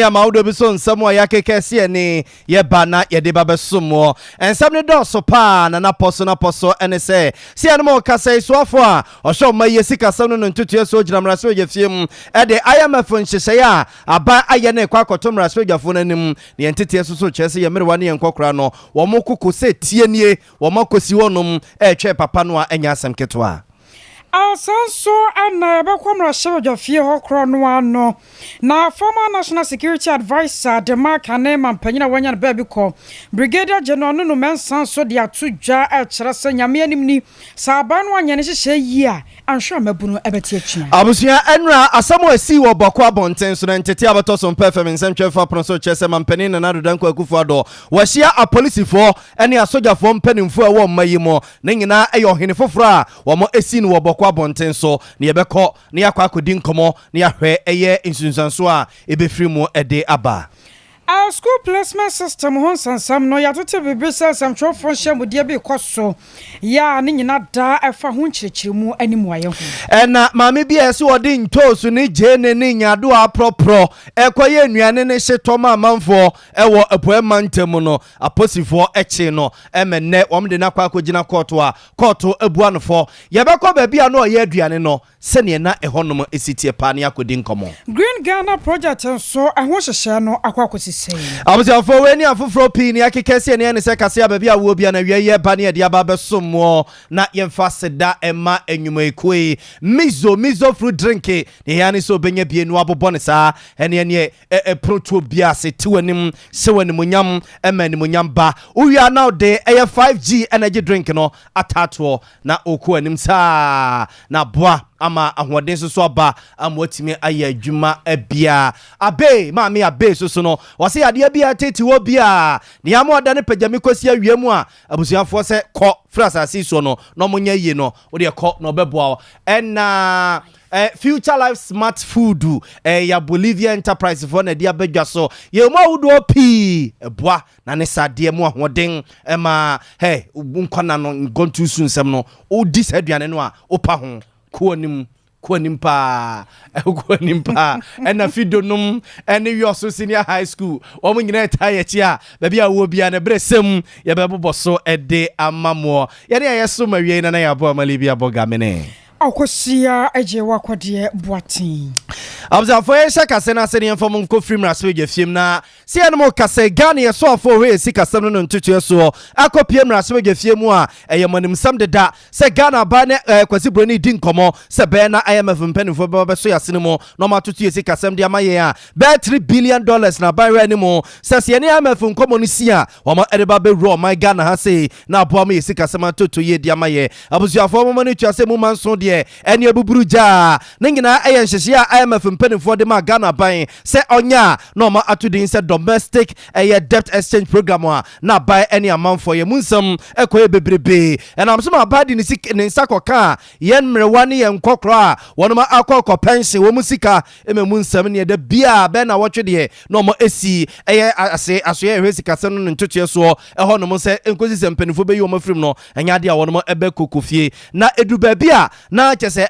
Ama ahodoɔ bi so nsɛm a yɛakeka asi ani yɛba na yɛde ba bɛsom moɔ. Nsɛm no dɔɔso paa na n'apɔ so n'apɔ so ne sɛ, sɛ yɛne mo rekasa yi, soafoɔ a ɔhwɛ ɔman yi asikasɛm no no ntotoeɛ soɔ gyina mmarahyɛbadwafie mu de IMF nhyehyɛeɛ a aban ayɛ no rekɔ akɔto mmarahyɛbadwafoɔ no anim. Na yɛn nteteɛ nso so kyerɛ sɛ yɛn mmerewa ne yɛn nkɔkoraa no, wɔn koko sɛ tie nie, wɔn akɔsi hɔnom retwɛn papa no a ɛnyɛ asɛm ketewa. Saa nso na yɛbɛkɔ mmarahyɛbadwafie hɔ korɔ no ara no, na former National Security Adviser de ma kane mampanyin a wanya no baabi kɔ, Brigadier General Nunu Mensah nso de ato dwa rekyerɛ sɛ Nyame anim ni, sɛ aban no anyɛ ne nhyehyɛe yie a, anhwɛ a mmabunu bɛte atua. Abusua, Ɛnora asɛm a ɛsii wɔ Bɔko abɔnten so no, ntetee a bɛtɔ so mpɛ fam nsɛmtwerɛfoɔ apono so kyerɛ sɛ Mampanin Nana Addo Dankwa Akufo-Addo wahyia apolisifoɔ ne asogyafoɔ mpanimfoɔ a ɛwɔ ɔman yi mu. Ne nyinaa yɛ ɔhene foforɔ a wɔasi no wɔ Bɔko abɔnten so, na yɛbɛkɔ na yɛakɔ akɔdi nkɔmmɔ na yɛahwɛ ɛyɛ nsunsuansoɔ a ɛbɛfiri mu de aba. A School placement system ho nsɛnsɛm no, yɛatoto biribi sɛ nsɛmtwerɛfoɔ nhyiamudeɛ bi rekɔ so yɛ a ne nyina daa ɛfa ho nkyerɛkyerɛmu ne mmuaeɛ ho. Ɛna maame bi a ɛsɛ ɔde ntoosu ne gyeene ne nyaadoa aprɔprɔ ɛkɔyɛ nnuane ne hyetɔ ma amanfoɔ ɛwɔ Apueɛ mantam no, Aposifoɔ kyee no ma nnɛ wɔde no akɔ akɔgyina kɔɔto a kɔɔto abua no fɔ. Yɛbɛkɔ baabi a na ɔyɛ aduane no sɛdeɛ na ɛhɔnom si teɛ paa na yɛakɔdi nkɔmmɔ. Green Ghana Project nso, ɛho nhyehyɛe no akɔ akɔsi sɛn? Abusuafoɔ, wei ne afoforɔ pii na yɛakeka asi ani ɛne sɛ kasea baabi a wowɔ biara no awia yi ɛba ne yɛde aba abɛsom moɔ na yɛmfa aseda mma nnwumayɛkuo yi. Mizo, Mizo fruit drink, deɛ ɛhia ne sɛ wobɛnya bie na woabobɔ no saa ɛne ɛneɛ Ɛ pono toɔ biara ase, te w'anim, hyɛ w'animuonyam, ma animuonyam ba. Wowie a na wode ɛyɛ 5G energy drink no ataatoɔ na wokɔ w'anim saa na aboa ama ahoɔden nso so aba ama woatumi ayɛ adwuma biara. Abee, maame Abee nso so no, ɔse adeɛ bi a ɛtete hɔ biara, nea ama ɔda ne pagyami kɔsi awia mu a abusuafoɔ sɛ kɔ firi asase yi soɔ no na wɔnyɛ yie no, wodeɛ kɔ na ɔbɛboa wo. Ɛna Eh, Future Life Smart Food, eh, ya Bolivia Enterprise foɔ na ɛde aba dwa so. Yɛn mu ahodoɔ pii ɛboa na ne saa adeɛ mu ahoɔden ɛma hey, nkwana no nkɔntu su nsɛm no. Wodi saa aduane no a, wopa ho. Kɔ anim, kɔ anim paa, kɔ anim paa. Ɛna Fido nom ɛne Wiɔso Senior High School, wɔn nyinaa ɛtaa yɛn akyi a, baabi a wowɔ biara no, ɛberɛ sɛm yɛbɛbobɔ so ɛde ama moɔ. Yɛne a yɛsom awiei na na yɛabɔ amali bi abɔ gamene. Ɔkɔsia gye w'akɔdeɛ Boateng. Abusuafoɔ yɛnhyɛ kasa no ase na yɛmfa mo nkɔ firi mmarahyɛbadwa fie mu na sɛ yɛne mo kasa yi Ghana yɛsoafoɔ hwɛ yɛ sikasɛm no no ntotoeɛ soɔ akɔ pie mmarahyɛbadwa fie mu a ɛyɛ mo animsɛm deda sɛ Ghana aban ne eh, Kwasi Broni di nkɔmmɔ sɛ bɛyɛ na IMF mpanimfoɔ bɛba bɛso yɛ asene mu na wɔn atoto yɛ sikasɛm de ama yɛn a bɛyɛ 3 billion dollars na aban hwɛ anim sɛ sɛ yɛne IMF nkɔmmɔ no si a wɔn de ba bɛwura ɔman Ghana ha sei na aboa ma yɛ sikasɛm atoto yie de ama yɛ. Abusuafoɔ momma no tua sɛ mu manso deɛ ɛne abuburu gyaa. Ne nyinaa ɛyɛ nhyehyɛeɛ a IMF mpanimfoɔ de maa Ghana aban sɛ ɔnyɛ a na wɔn ato din sɛ Domestic ɛyɛ Debt Exchange Program a na aban ɛne amanfoɔ yɛ mu nsɛm ɛkɔyɛ bebrebee. Ɛnam so ma aban de ne sik ne nsa kɔkaa yɛn mmerewa ne yɛn nkɔkorɔ a wɔnom akɔ kɔ pɛnhyen wɔn sika ma mu nsɛm neɛ da biaa bɛyɛ nawɔtwe deɛ na wɔn asi ɛyɛ ase asoɛ ɛhwɛ sikasɛm no ne ntotoeɛ soɔ ɛhɔ nom sɛ ɛnkɔsi sɛ mpaninfoɔ bɛyi wɔn afiri mu no ɛnyɛ adeɛ a wɔnom ɛbɛkɔ kɔ fie na ɛduru baabi a na kyɛ sɛ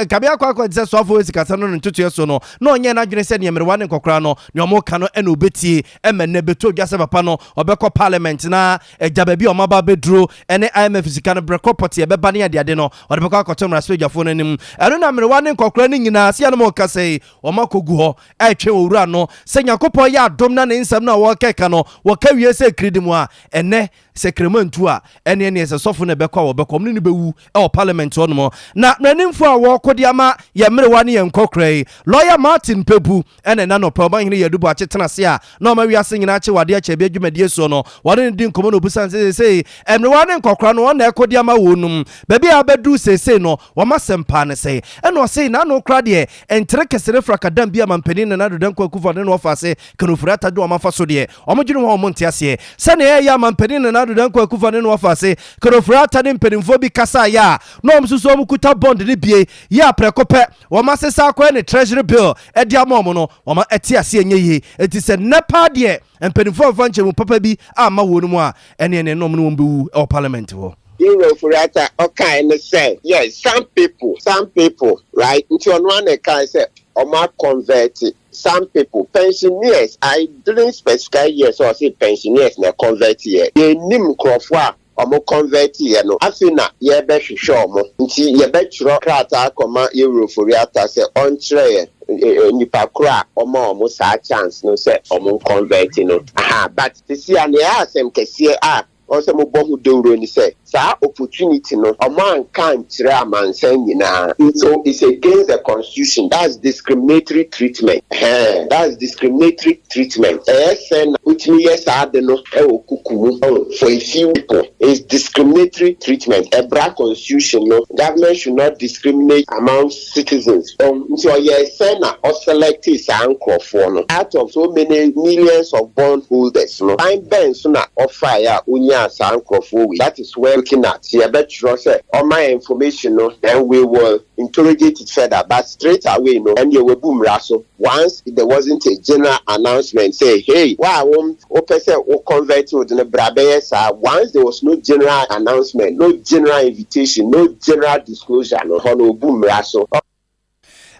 nkame akɔ akɔ te sɛ soafoɔ ɛhwɛ sikasɛm no ne ntotoeɛ soɔ no na ɔnyɛ n'adwene sɛ neɛ mmerewa ne nkɔkoraa no neɛ wɔn ka no ɛna ɔbɛtie ɛma nnɛ bɛtɔ dwa sɛ papa no ɔbɛkɔ parliament na agya baabi a wɔn aba abɛduro ɛne IMF sika no berɛ korɔ pɔtee ɛbɛba ne adeade no ɔde bɛkɔ akɔto mmarahyɛbadwafoɔ no anim. Ɛno na mmerewa ne nkɔkoraa no nyinaa, sɛ yɛne mo rekasa yi, wɔn akɔgu hɔ retwɛn owura no. Sɛ Nyankopɔn yɛ adom na ne nsɛm no a wɔrekɛka no, wɔka wie sɛ kiridi mu a, ɛnnɛ, sɛ Kraman ntu a, ɛneɛ neɛ sɛ sɔfo na ɛbɛkɔ a wɔbɛkɔ, wɔn ne no bɛwu wɔ parliament hɔ nom. Na mmaranimfoɔ a wɔreko de ama yɛn mmerewa ne yɛn nkɔkoraa yi, Lawyer Martin Kpebu, Ɛna ɛna anɔpa Ɔmanhene Yadu Boakye tena ase a na ɔma wiase nyinaa kye wɔ adeɛ kyɛ bia dwumadie soɔ no, wɔne no di nkɔmmɔ na ɔbisa no sɛ seesei mmerewa ne nkɔkora no wɔn na ɛko de ama wɔn nom, baabi a abɛduru seesei no wɔn asɛm paa ne sɛn? Ɛna ɔse n'ano koraa deɛ ntere kesere frakadam bi a mampanin Nana Addo Dankwa Akufo-Addo ne no wɔfa ase Kanofori Atadwo wɔn afa so deɛ wɔn dwene ho a wɔn nte aseɛ sɛnea ɛyɛ a mampanin Nana Addo Dankwa Akufo-Addo ne no wɔfa ase Kanofori Ata ne mpanimfoɔ bi kasaeɛ a na wɔn nso so wɔn kuta bond no bie yɛ a prɛko pɛ Wɔn asesa akɔyɛ ne treasury bill de ama wɔn no, wɔn ɛte aseɛ nyɛ yie. Enti sɛ nnɛ paa deɛ mpanimfoɔ amfa nkyɛmu papa bi amma wɔn mu a, ɛneɛ neɛ na wɔn ne wɔn bɛwu wɔ parliament hɔ. Yewura Ofori-Atta ɔkae ne sɛ, yes, some people, some people, right, nti ɔno ara na ɛkae sɛ. Ɔmo aconvert some people, pensioners. I didn't specify here sɛ ɔse pensioners na convert yɛ. Yɛnim nkurɔfoɔ a ɔmo convert yɛ no. Afei na yɛbɛhwehwɛ ɔmo, nti yɛbɛtwerɛ krataa akɔma yɛwura Ofori Ata sɛ ɔnkyerɛ yɛ nipa koro a ɔma ɔmo saa chance no sɛ ɔmo convert no aha. But sisi a, nea ɛyɛ asɛm kɛseɛ a ɔsɛ mo bɔ ho dawuro ni sɛ saa opportunity no, ɔmo anka nkyerɛ amansan nyinaa, so it's against the constitution. That's discriminatory treatment. That's discriminatory treatment. Ɛyɛ sɛ na wotumi yɛ saa de no ɛwɔ kuku mu for a few people. It's discriminatory treatment. Ɛbra constitution no, government should not discriminate among citizens. Nti ɔyɛ sɛ na ɔselect saa nkurɔfoɔ no out of so many millions of bond holders no, kwan bɛn so na ɔfaeɛ a onyaa saa nkurɔfoɔ wei? That is where looking at, yɛbɛtwerɛ sɛ ɔma information no, then we will interrogate it further. But straight away no, ɛnna webu mmara so. Once there wasn't a general announcement say, "Hey, wa a wɔn wopɛ sɛ wo convert wo de no bra bɛyɛ saa," once there was no general announcement, no general invitation, no general disclosure no, hɔ no obu mmara so.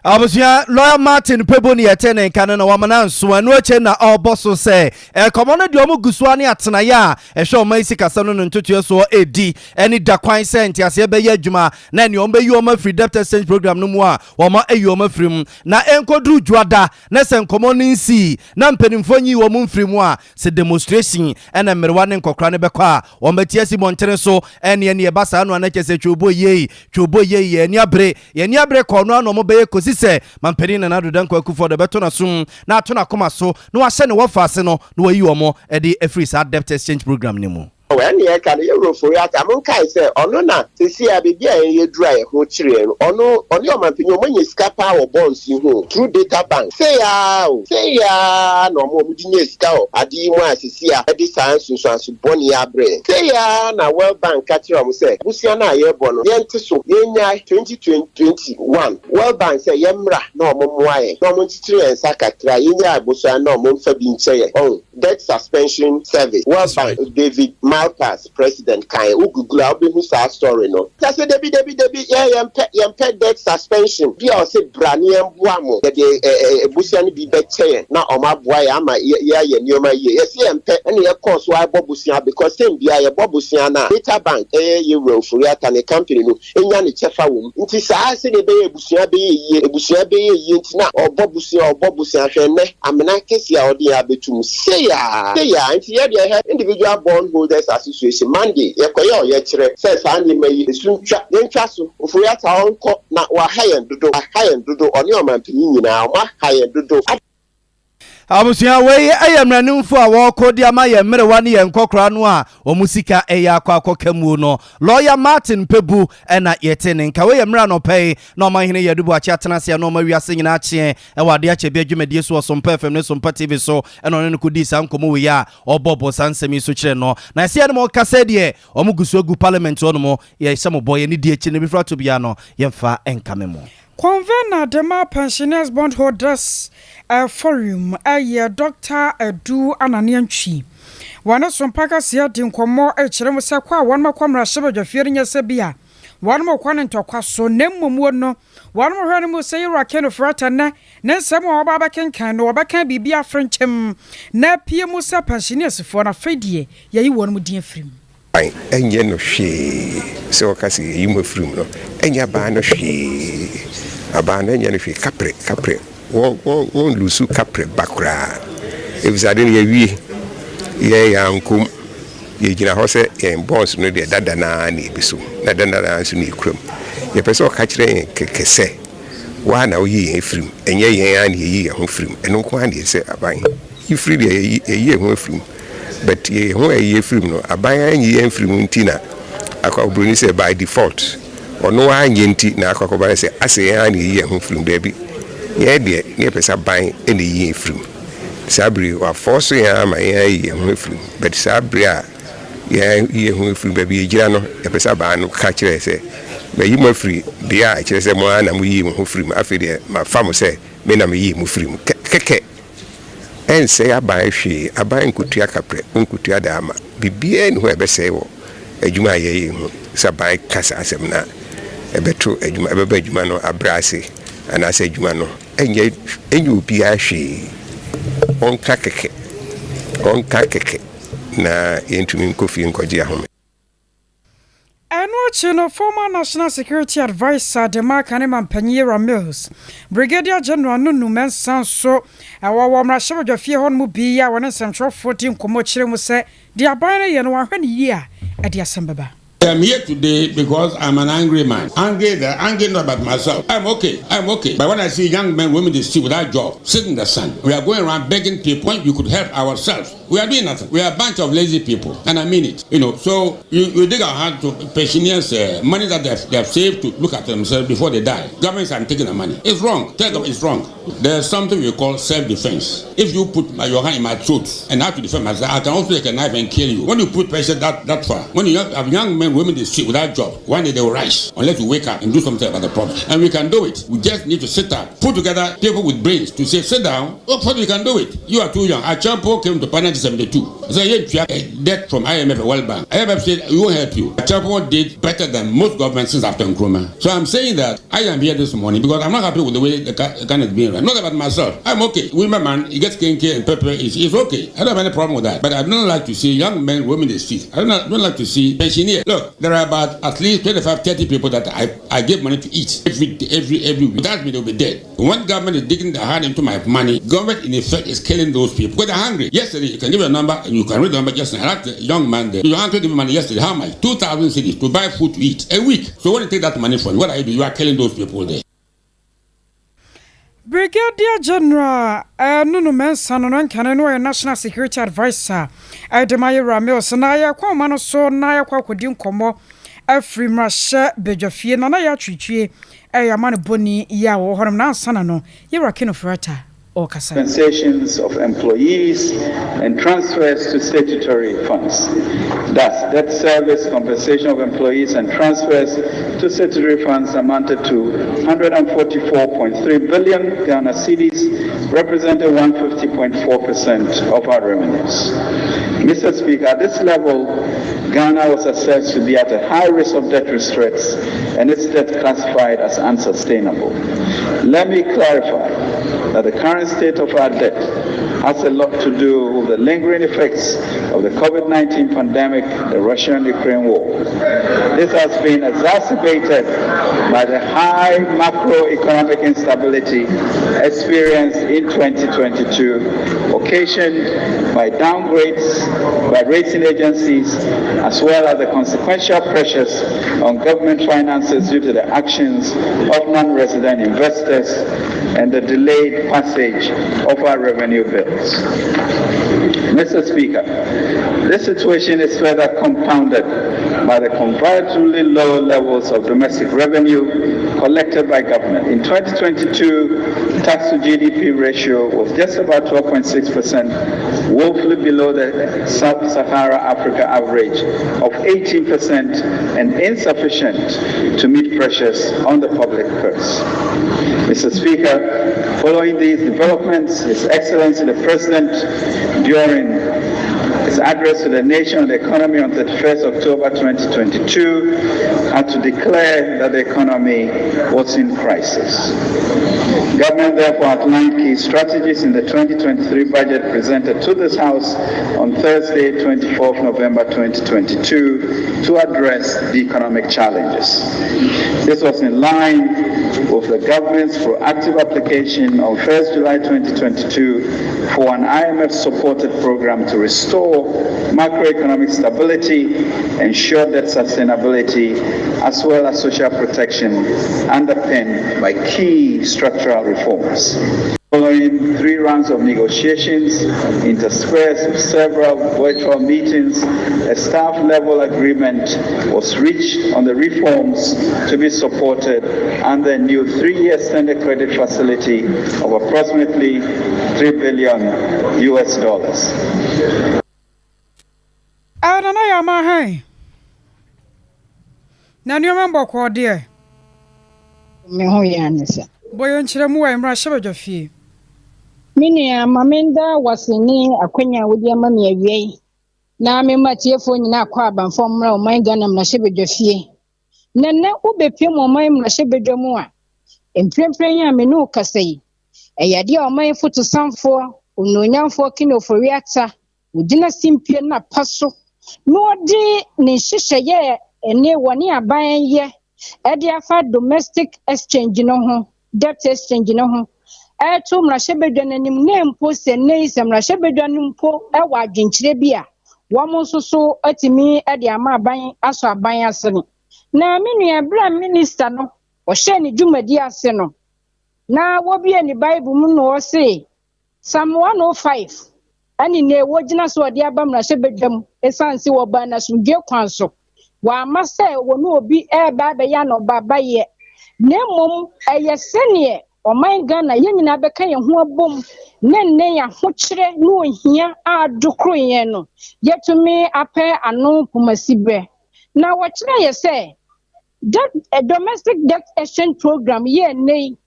Abusua, Lawyer Martin Kpebu ne yɛte ne nka no na wamana nso. Ɛno akyi na ɔrebɔ so sɛ ɛkɔmɔ no deɛ, ɔmo gu so ne atenaeɛ a ɛhwɛ ɔma yi sikasa no no ntotoɛ soɔ ɛdi ɛne da kwan sɛ nteaseɛ bɛyɛ adwuma na ɛne ɔmo bɛyi ɔmo afiri debt exchange program no mu a, wɔn ayi ɔmo afiri mu. Na ɛnkɔduru dwada na sɛ nkɔmɔ no nsii na mpanimfoɔ nyi wɔn mfiri mu a, sɛ demonstration ɛna mmerewa ne nkɔkora no bɛkɔ a, wɔn bɛti asi mmɔntene so. Ɛne ɛba saa no a, na kyɛ sɛ twɛbɔ yie, twɛbɔ yie. Yɛn abere, yɛn abere kɔɔ no ano, ɔmo bɛyɛ kɔsi sɛ mampanin Nana Addo Dankwa Akufo de bɛto n'asom na ato n'akoma so na wahyɛ ne wɔfa ase no na wayi wɔn de afiri saa debt exchange program no mu. Ɛne yɛka no, yɛwura Ofori Ata, monkae sɛ ɔno na sesi a biribi a yɛyɛ duru a yɛho kyerɛ no, ɔno ɔne ɔmampanyin, ɔmo anya sika paa wɔ bonds yi ho through Data Bank. Sɛ o sɛ na ɔmo de nya sika wɔ ade yi mu a, sesi a ɛde saa nsunsuanso bɔne abrɛ. Sɛ yaa na World Bank ka kyerɛ ɔmo sɛ busua no a yɛrebɔ no, yɛnte so, yɛnya 2021. World Bank sɛ yɛmmra na ɔmo mmoa yɛn na ɔmo nkyekyere yɛn nsa kakra, yɛnya abusua na ɔmo mfa bi nkyɛ yɛn. Ɔn debt suspension service, World Bank, David Malpass president kan o, Google a, wobɛhu saa story no. Kyɛ debi debi debi, yɛ yɛmpɛ, yɛmpɛ debt suspension bi a ɔsɛ bra ne yɛmboa mo, yɛde ɛ ɛ ebusua no bi bɛkyɛ yɛn na ɔmo aboa yɛn ama yɛ yɛayɛ nneɛma yie. Yɛsi yɛmpɛ. Ɛna yɛkɔɔ so abɔ busua because same bia yɛbɔ busua na Data Bank, ɛyɛ yɛwura Ofori Ata ne company no, enya ne kyɛfa wɔ mu. Nti saa sɛdeɛ ɛbɛyɛ ebusua bɛyɛ yie, ebusua bɛyɛ yie, nti na ɔbɔ busua, ɔbɔ busua. Hwɛ nnɛ amena kɛseɛ a ɔde yɛn abɛtum seyaa seyaa. Nti yɛdeɛ hɛ, Individual Bond Holders Association, Monday yɛkɔyɛ ɔyɛkyerɛ sɛ saa nneɛma yi esu ntwa, yɛntwa so. Ofori Ata ɔnkɔ na waha yɛn dodo, aha yɛn dodo. Ɔne ɔmanpanyin nyinaa, ɔmo aha yɛn dodo. Abusua, wei ɛyɛ mmeranimfo a wɔrekɔ de ama yɛn mmerewa ne yɛn nkɔkora no a wɔn sika ɛyɛ akɔ akɔka mu no. Lawyer Martin Kpebu ɛna yɛte ne nka. Wei yɛ mmerɛ anɔpɛ yi na ɔmanhene Yɛde Buakye atena ase na ɔma wiase nyinaa kyeɛ ɛwɔ adeɛ akyɛ bi adwumadie so wɔ Sompa FM ne Sompa TV so, ɛna ɔne no kɔdii saa nkɔmmɔ wei a ɔbɔbɔ saa nsɛm yi so kyerɛ no. Na ɛsɛ yɛne ma ɔka sɛ deɛ ɔmo gu so agu parliament hɔ nom, yɛhyɛ mo bɔ, yɛne di akyi no bi fra to biara no, yɛmfa nkame mo. Convener dema Pensioners Bondholders Forum ɛyɛ Dr Adu Ananeantwi. Wɔne Sompa kaseɛ di nkɔmmɔ kyerɛ mu sɛ kɔ a wɔn akɔ mmarahyɛbadwafie no nyɛ sɛ bi a wɔn kɔ ne ntɔkwa so, na mmom wɔ no wɔn hwɛ no mu sɛ yɛwura Ken Ofori-Atta nnɛ ne nsɛm a wɔba bɛkenkan no, wɔbɛka biribi afrenkyɛm na apue mu sɛ pensionersfoɔ no, afei deɛ yɛyi wɔn mu din afiri mu. Ɛnyɛ no hwee sɛ wɔka sɛ yɛyi mu afiri mu no, ɛnyɛ abaa no hwee, abaa no ɛnyɛ no hwee. Kaprɛ kaprɛ, wɔn lose kaprɛ ba koraa, ɛfisɛ ade no yɛwie, yɛn yɛ ankom. Yɛgyina hɔ sɛ yɛn bonds no deɛ, dada naa na ebi so na dada naa nso na ekura mu. Yɛpɛ sɛ ɔka kyerɛ yɛn kɛkɛ sɛ waa na woyi yɛn afiri mu, ɛnyɛ yɛn a na yɛyi yɛn ho firi mu. Ɛno nko ara na yɛ sɛ aban yi firi deɛ, yɛyi yɛn ho afiri mu, but yɛn ho a yɛyi afiri mu no, aban anyi yɛn firi mu nti na akɔ oburoni sɛ by default ɔno anyɛ nti na akɔ akɔba sɛ asɛ yɛn a na yɛyi yɛn ho firi mu. Daabi, yɛn deɛ ne yɛpɛ sɛ aban na yɛyi yɛn firi mu. Saa bere wafɔ so yɛn ama yɛn ayi yɛn ho afiri mu, but saa bere a yɛn yi yɛn ho afiri mu, baabi yɛgyina no, yɛpɛ sɛ aban no ka kyerɛ sɛ mayi mo afiri deɛ a ɛkyerɛ sɛ mo ara na mo yi mo ho firi mu. Afei deɛ mafa mo sɛ me na meyi mo firi mu kɛkɛ. Ɛnsɛe aban hwee. Aban nkotua kaprɛ, nkotua daa ama biribiara ni hɔ a ɛbɛsɛe wɔ adwuma a yɛyɛ ho sɛ aban ka saa asɛm no a, ɛbɛto adwuma, ɛbɛba adwuma no abrɛ ase anaasɛ adwuma no. Ɛnyɛ ɛnyɛ obiara hwee. Ɔnka kɛkɛ. Ɔnka kɛkɛ na yɛntumi nkɔ fie nkɔgye ahome. Ɛno akyi no, former National Security Adviser de ma kane mampanyin Yewura Mills, Brigadier General Nunu Mensah nso wɔ wɔ mmarahyɛbadwafie hɔ no mu bi a wɔne nsɛmtwerɛfoɔ di nkɔmmɔ kyerɛ mu sɛ deɛ aban no yɛ no wɔanhwɛ no yie a ɛde asɛm bɛba. I'm here today because I'm an angry man. Angry that angry not about myself. I'm okay. I'm okay. But when I see young men, women in the street without job, sitting in the sun, we are going around begging people when you could help ourselves. We are doing nothing. We are a bunch of lazy people, and I mean it. So you dig our hand to pensioners money that they have saved to look at themselves before they die. Governments are taking the money. It's wrong. Tell them it's wrong. There's something we call self-defense. If you put your hand in my throat and I have to defend myself, I can also take a knife and kill you. When you put pressure that far, when you have young men, women in the street without job, one day they will rise unless you wake up and do something about the problem. And we can do it. We just need to sit up, put together people with brains to say, "Sit down. Oh, first we can do it." You are too young. Acheampong came to power 1972. So he had debt from IMF and World Bank. IMF said, "We won't help you." Acheampong did better than most governments since after Nkrumah. So I'm saying that I am here this morning because I'm not happy with the way the Ghana is being run. Not about myself. I'm okay. Women man, he gets kenkey and pepper, it's okay. I don't have any problem with that. But I don't like to see young men roaming the streets. I don't like to see pensioners. Look, there are about at least 25, 30 people that I give money to eat every week. Without me, they'll be dead. When government is digging their hand into my money, government in effect is killing those people because they're hungry. Yesterday, you can give a number and you can read the number just now. I like the young man there. Your uncle gave me money yesterday. How much? 2,000 cedis to buy food to eat a week. So when you take that money from you, what are you doing? You are killing those people there. Brigadier General Nunu Mensah no nkane no ɔyɛ National Security Adviser ɛde ma Yɛwura Mills na yɛkɔ ɔma no so na yɛkɔ akɔdi nkɔmmɔ afiri mmarahyɛ badwafie na na yɛ atwitwie ɛyɛ ama no bɔni yi a wɔwɔ hɔnom na ansa na no Yɛwura Ken Ofori-Atta ɔrekasa. Compensations of employees and transfers to statutory funds. Thus, debt service, compensation of employees and transfers to statutory funds amounted to 144.3 billion Ghana cedis, representing 150.4% of our revenues. Mr. Speaker, at this level, Ghana was assessed to be at a high risk of debt distress and its debt classified as unsustainable. Let me clarify that the current state of our debt has a lot to do with the lingering effects of the COVID 19 pandemic, the Russian Ukraine war. This has been exacerbated by the high macroeconomic instability experienced in 2022, occasioned by downgrades by rating agencies, as well as the consequential pressures on government finances due to the actions of non resident investors and the delayed passage of our revenue bills. Mr. Speaker, this situation is further compounded by the comparatively low levels of domestic revenue collected by government. In 2022, tax to GDP ratio was just about 12.6%, woefully below the Sub-Sahara Africa average of 18% and insufficient to meet pressures on the public purse. Mr. Speaker, following these developments, His Excellency the President, during his address to the nation on the economy on 31st October 2022, had to declare that the economy was in crisis. Government therefore outlined key strategies in the 2023 budget presented to this House on Thursday, 24th November 2022, to address the economic challenges. This was in line with the government's proactive application on 1st July 2022 for an IMF-supported program to restore macroeconomic stability, ensure debt sustainability, as well as social protection underpinned by key structural reforms. Following three rounds of negotiations, interspersed with several virtual meetings, a staff level agreement was reached on the reforms to be supported under a new 3-year extended credit facility of approximately 3 billion US dollars. Nana yɛ ama hɛn na nneɛma mbɔkɔɔ deɛ. Me ho yɛ anisa. Bɔ yɛn nkyerɛ mu wɔ mmarahyɛ badwa fie. Me nua, ma menda wase ne akwanya a wode ama me awia yi na mema atiefoɔ nyinaa akɔ abamfo mmra ɔman Ghana mmarahyɛ fie. Na nnɛ wobɛpie mu ɔman mmarahyɛ badwa mu a, mprempren yi a me ne wo kasa yi, Ɛyɛ adeɛ a ɔman fotosanfoɔ, Onuonyamfoɔ Ken Ofori-Atta, ɔgyina simpie no apa so na ɔde ne nhyehyɛeɛ a ɛne wɔne aban yɛ de afa domestic exchange no ho, debt exchange no ho, ɛreto mmarahyɛbadwa no anim na mpo sɛ nnɛ yi sɛ mmarahyɛbadwa no mpo wɔ adwenkyerɛ bi a, wɔn nso so atumi de ama aban asɔ aban asene. Na me nua, berɛ a minista no ɔhyɛɛ ne dwumadi ase no, na wɔbue ne Bible mu na ɔse Psalm 105 ɛne nea wogyina so ɔde aba mmarahyɛbadwam esiane sɛ wɔbaa no asomdwoe kwan so. Wɔamma sɛ wɔne obi reba abɛyɛ anɔbaabayɛ, na mmom ɛyɛ sɛdeɛ ɔman Ghana yɛn nyinaa bɛka yɛn ho abom na nnɛ yɛn ahokyerɛ ne ohia a adokoro yɛn no, yɛatumi apɛ ano pomasiberɛ. Na wɔkyerɛ yɛ sɛ debt, domestic debt exchange program yɛ nnɛ yi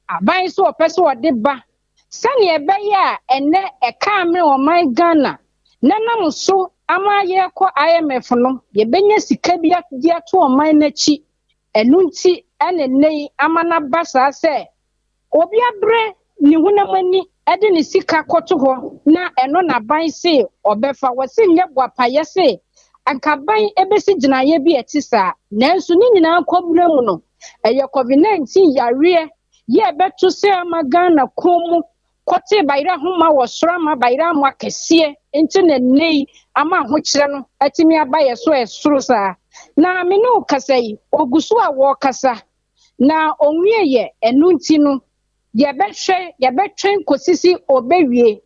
aban so ɔpɛ sɛ ɔde ba sɛnea ɛbɛyɛ a ɛnnɛ ɛka amene ɔman Ghana na nam so ama yɛrekɔ IMF no, yɛbɛnya sika bi de ato ɔman n'akyi. Ɛno nti ɛne nnɛ yi ama no aba saa sɛ obi abrɛ ne honam ani de ne sika kɔto hɔ na ɛno n'aban se ɔbɛfa. Wɔse nyɛ boapayɛ se anka aban ebesi gyinaeɛ bi a ɛte saa, nanso ne nyinaa kɔbena mu no, ɛyɛ COVID-19 yareɛ yɛ ɛbɛto sɛ ama Ghana kɔn mu kɔte bayerɛ ahoma wɔ soro ama bayerɛ amoa kɛseɛ nti na nnɛ yi ama ahokyerɛ no atumi aba yɛ so ɛsoro saa. Na me ne wo kasa yi, ogu so a wɔrekasa na onwie yɛ. Ɛno nti no yɛbɛhwɛ, yɛbɛtwɛn kɔsisi ɔbɛwie.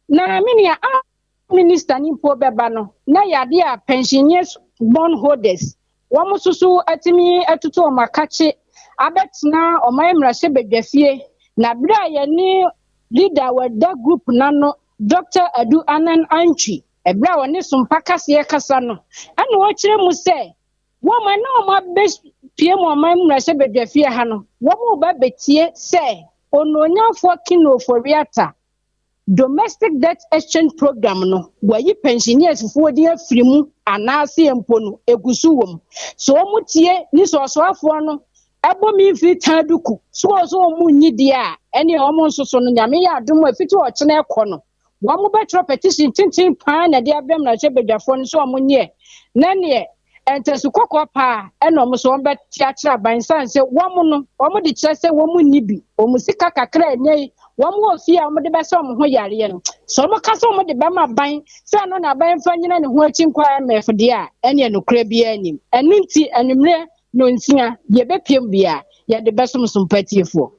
Na me nua, a minister ne mpo bɛba no, na yɛ adeɛ a pensioners bond holders wɔn nso so atumi atutu wɔn akakye abɛtena ɔman mmarahyɛbadwafie. Na bere a yɛne leader a wɔda group n'ano, Dr Adu Anan Antwi, ɛberɛ a wɔne Sompa kaseɛ kasa no, ɛna wɔkyerɛ mu sɛ wɔn a na wɔn abɛpie mu ɔman mmarahyɛbadwafie ha no, wɔn ba bɛtie sɛ Onuonyamfoɔ Ken Ofori-Atta domestic debt exchange program no, wɔayi pensioners foɔ din afiri mu anaasɛ mpo no egu so wɔ mu. So wɔn tie ne sɛ ɔsoafoɔ no ɛbɔ mi mfiri tan duku so wɔ so wɔn nyi deɛ a, ɛne wɔn nso so no, Nyame yɛ adom a, fiti ɔkyena ɛkɔ no, wɔn bɛtwerɛ petition tenten paa na ɛde abrɛ mmarahyɛbadwafoɔ no so wɔn nyɛ na neɛ ntɛso kɔkɔɔ paa ɛna wɔn nso wɔn bɛte akyerɛ aban san sɛ wɔn no wɔn de kyerɛ sɛ wɔn nni bi. Wɔn sika kakra ɛnyɛ yi wɔn wɔ fie a wɔn de bɛsɛ wɔn ho yareɛ no, sɛ wɔn ka sɛ wɔn de bɛma aban sɛ ɛno na aban fa nyina ne ho akyi nkɔ IMF deɛ a, ɛneɛ nokorɛ biara nim. Ɛno nti anwummerɛ nonsia deɛ ɛbɛpiem bia yɛde bɛsom Sompa tiefoɔ.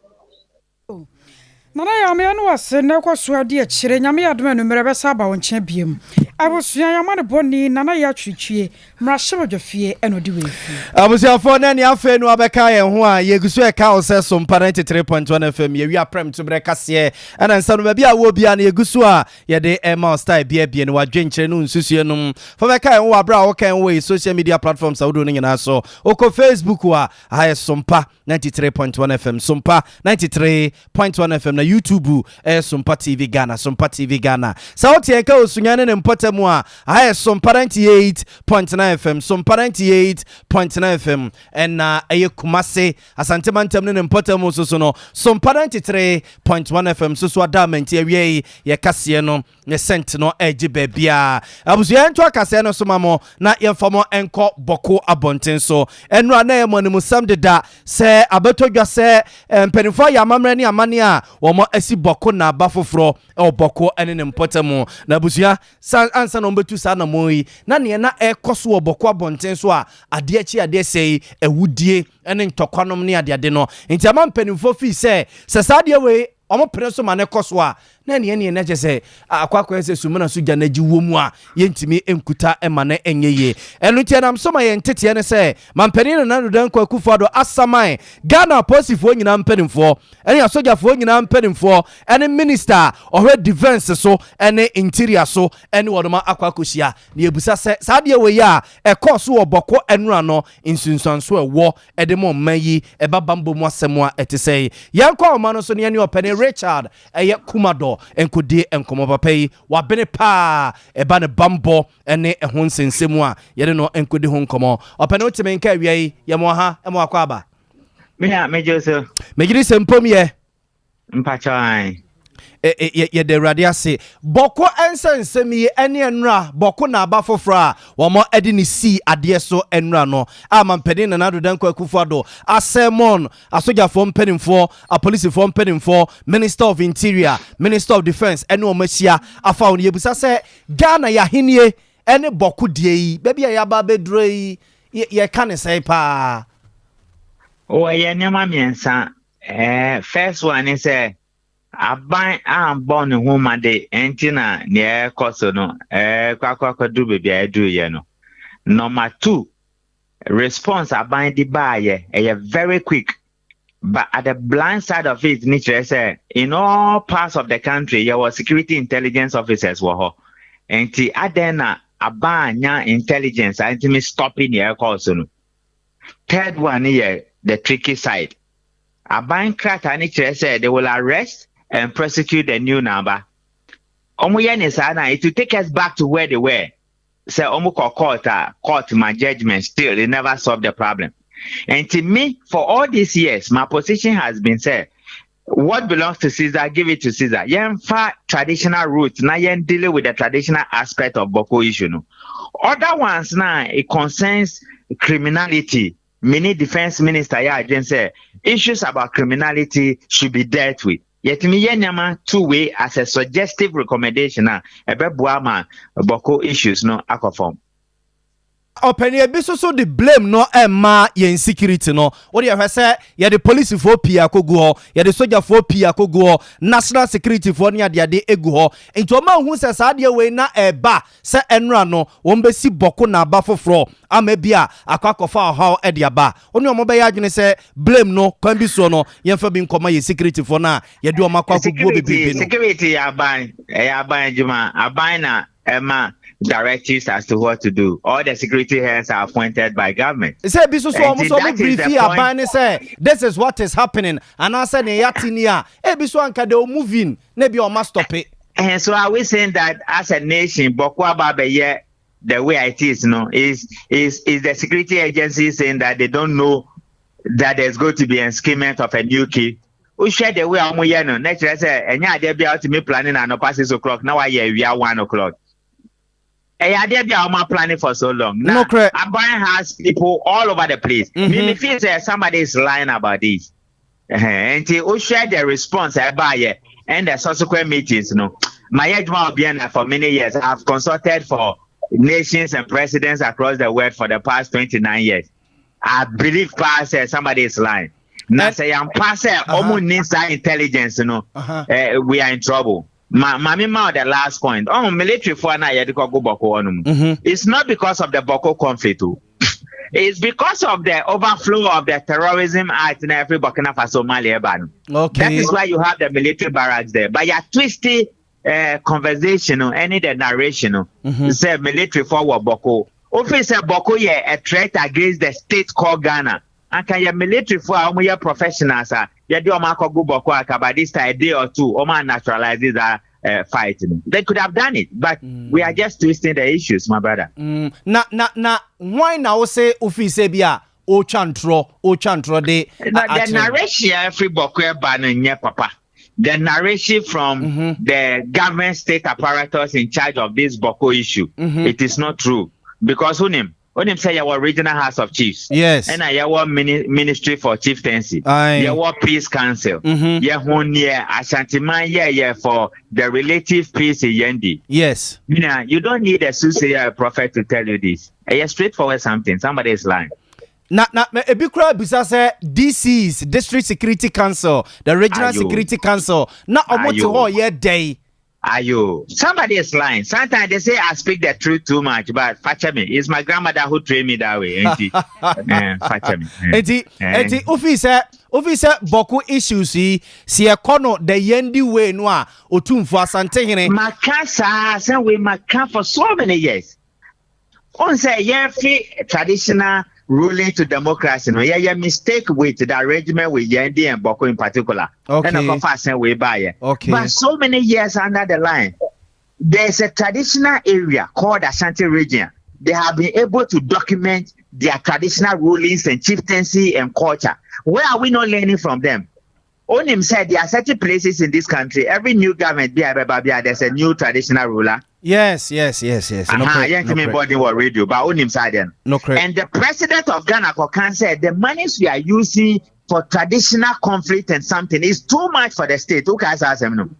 Nana Yame no ase na ɛkɔ so adi akyire. Nyame yɛ adom, anummerɛ bɛsa aba wo nkyɛn biom. Abusua, yɛama no bɔne. Nana yɛ atwitwie mmarahyɛbadwafie ɛna ɔde wei fie. Abusuafoɔ, na nea afei no abɛka yɛn ho a, yɛgu so ɛka wo sɛ Sompa 93.1 FM, yɛwi aprɛm to berɛ kaseɛ ɛna nsa no baabi a wɔ bia no, yɛgu so a yɛde ɛma wo style biabie no wadwenkyerɛ no nsusue nom fa bɛka yɛn ho wɔ aberɛ a woka yɛn ho wɔ yɛ social media platforms ahodoɔ no nyinaa so. Wokɔ Facebook a, aha yɛ Sompa 93.1 FM, Sompa 93.1 FM, na YouTube ɛyɛ Sompa TV Ghana, Sompa TV Ghana. Sɛ wote yɛn ka wɔ Sunya ne ne mpɔtam a, aha yɛ Sompa 98.9 FM, Sompa 98.9 FM. Ɛna ɛyɛ Kumase, Asante mantam ne ne mpɔtam nso so no, Sompa 93.1 FM so so ada amanti. Awia yi yɛkaseɛ no ne sɛnt no ɛgye baabiaa. Abusua, yɛnto akaseɛ no so ma mo na yɛmfa mo nkɔ Bɔko abɔnten so. Ɛnora na ɛyɛ mo animusɛm deda sɛ abɛtɔ dwa sɛ mpanimfoɔ ayɛ amammerɛ ne amanne a wɔn asi Bɔko na aba foforɔ ɛwɔ Bɔko ne ne mpɔtam. Na abusua, sa ansa na wɔbɛtu saa anammɔn yi, na neɛ na ɛrekɔ so wɔ Bɔko abɔnten so a adeɛ akyi adeɛ sɛe, awudie ne ntɔkwanom ne adeade no nti ama mpanimfoɔ fii sɛ saa adeɛ wei ɔmo pene so ma ne kɔ so a, na neɛ na kyɛ sɛ akɔ akɔyɛ sɛ sumina so gya n'agyi wɔ mu a yɛntumi nkuta ma no ɛnyɛ yie. Ɛno nti ɛnam so ma yɛn nteteɛ ne sɛ mampanin Nana Addo Dankwa Akufo-Addo asaman Ghana apolisifoɔ nyinaa mpanimfoɔ ɛne asogyafoɔ nyinaa mpanimfoɔ ɛne minister a ɔhwɛ defence so ɛne interior so ɛne wɔn akɔ akɔhyia na yɛbusa sɛ saa adeɛ wɔ yi a ɛkɔɔ so wɔ Bɔkɔ ɛnora no, nsunsuanso ɛwɔ ɛde ma ɔman yi, ɛba bambɔ mu asɛm a ɛte sɛ. Yɛnkɔ ahoma no so ne yɛne ɔpɛne Richard ɛyɛ Kumadɔ nkɔdi nkɔmmɔ. Papa yi wabene paa ɛba ne bambɔ ne ɛho nsɛnsɛm a yɛne no nkɔdi ho nkɔmmɔ. Ɔpɛne, wotumi nka awia yi, yɛmɔ ha, ɛmɔ akɔ aba. Mea, megye so. Megye di sɛ mpom yɛ. Mpakyɛw ae. Yɛda Awurade ase. Bɔko nsɛnsɛm yi ne nnora Bɔko na aba foforɔ a wɔde ne sii adeɛ so nnora no a Mampanin Nana Addo Dankwa Akufo-Addo asɛmɔn asogyafoɔ mpanimfoɔ, apolisifoɔ mpanimfoɔ, Minister of Interior, Minister of Defence ne wɔn ahyia afa ho no, yɛbisa sɛ Ghana yɛ ahennie ne Bɔko deɛ yi, baabi a yɛaba abɛduro yi, yɛka ne sɛn paa? Wɔyɛ nneɛma mmiɛnsa. First one ne sɛ aban ambɔ ne ho mmɔden nti na nea ɛrekɔ so no ɛrekɔ akɔ akɔduru baabi a ɛduruyɛ no. Number two, response aban de baayɛ ɛyɛ very quick, but at the blind side of it ni kyerɛ sɛ in all parts of the country yɛwɔ security intelligence officers wɔ hɔ, nti adɛn na aban anya intelligence a ntumi stop nea ɛrekɔ so no? Third one yɛ the tricky side. Aban krataa ne kyerɛ sɛ they will arrest and prosecute the new Naba. Ɔmo yɛ ne saa na it will take us back to where they were, sɛ ɔmo kɔ court a, court ma judgment, still they never solve the problem. And to me, for all these years, my position has been sɛ what belongs to Caesar, give it to Caesar. Yɛnfa traditional route na yɛn dealing with the traditional aspect of Bawku issue no. Other ones now, it concerns criminality. Mini defense minister yɛ adwene sɛ issues about criminality should be dealt with. Yɛtumi yɛ nneɛma two way as a suggestive recommendation a ɛbɛboa ma Bawku issues no akɔ fam. Ɔpanin, ebi nso so de blame no ɛma yɛn security no. Wode yɛhwɛ sɛ yɛde polisifoɔ pii akɔgu hɔ, yɛde sogyafoɔ pii akɔgu hɔ, national security foɔ ne adeade egu hɔ, nti wɔn ahu sɛ saa adeɛ wei na ɛba sɛ ɛnora no wɔn bɛsi Bɔko na aba foforɔ ama bi a akɔ akɔfa ɔhaw ɛde aba. Wɔn ne wɔn bɛyɛ adwene sɛ blame no kwan bi soɔ no yɛmfa bi nkɔma yɛ security foɔ no a yɛde wɔn akɔ akɔguo bebrebe no. Security yɛ aban, ɛyɛ aban adwuma. Aban na ɛma directives as to what to do. All the security heads are appointed by government. Sɛ ebi soso ɔmo so ɔmo brief aban ne sɛ this is what is happening anaasɛ ne yɛate ni a, ebi so anka they will move in na ebi ɔma stop it. And so are we saying that as a nation, Bawku aba abɛyɛ the way it is, no, is the security agency saying that they don't know that there's going to be enskinment of a new king? Wohwɛ the way a wɔn yɛ no, na kyerɛ sɛ ɛnyɛ adeɛ bi a wɔtumi planning anɔpa 6 o'clock na wayɛ awia 1 o'clock. Ɛyɛ adeɛ bi a wɔn planning for so long. Na aban has people all over the place. Me feel sɛ somebody is lying about this. Nti wohwɛ the response ɛbaayɛ and the subsequent meetings no, my adwuma wɔ BNI for many years. I have consulted for nations and presidents across the world for the past 29 years. I believe paa sɛ somebody is lying. Na sɛ yɛmpa sɛ ɔmo ni saa intelligence no, we are in trouble. Ma maame ma the last point. Oh, military foɔ na yɛde kɔ go Bawku hɔ nom. It's not because of the Bawku conflict o. It's because of the overflow of the terrorism act in every Burkina Faso, Mali, ɛba no. That is why you have the military barracks there. But you're twisting conversation no, any the narration no. Sɛ military foɔ wɔ Bawku. Ofi sɛ Bawku yɛ a threat against the state called Ghana. Anka yɛ military foɔ a wɔn yɛ professionals a yɛde wɔn akɔgu Bawku aka, by this time a day or two wɔn a naturalize that fight no. They could have done it, but we are just twisting the issues, my brother. Na hwan na wo se ofi sɛ bi a otwa ntorɔ, otwa ntorɔ de? Na the narration every Bawku ɛba no nyɛ papa. The narration from the government state apparatus in charge of this Bawku issue, it is not true because wonim sɛ yɛwɔ Regional House of Chiefs. Ɛna yɛwɔ Ministry for Chieftaincy. Yɛwɔ Peace Council. Yɛho neɛ Ashantiman yɛyɛ for the relative peace in Yendi. Mina, you don't need a soothsayer, a prophet to tell you this. Ɛyɛ straightforward something. Somebody is lying. Na ebi kura bisa sɛ DCs, District Security Council, the Regional Ayo. Security Council, na ɔmo te Ayo. hɔ yɛ dɛn? Ayo, somebody is lying. Sometimes they say I speak the truth too much, but fakyɛ me. It's my grandmother who trained me that way. Enti, fakyɛ me. Enti enti ofi sɛ Bawku issues yi si ɛkɔ no the Yendi way no a, Otumfo Asantehene. Maka saa sɛ we maka for so many years. On sɛ yɛfi traditional ruling to democracy no, yɛyɛ mistake with the arrangement with Yendi and Bawku in particular. Ɛna kɔfa asɛn wei baayɛ. But so many years under the line, there's a traditional area called Ashanti Region. They have been able to document their traditional rulings and chieftaincy and culture. Where are we not learning from them? Onim sɛ there are certain places in this country, every new government bi a ɛbɛba bi a, there's a new traditional ruler. Yes. Aha, yɛntumi bɔ din wɔ radio, but onim saa deɛ no. And the president of Ghana kɔkan sɛ the monies we are using for traditional conflict and something is too much for the state. Wokae saa asɛm no?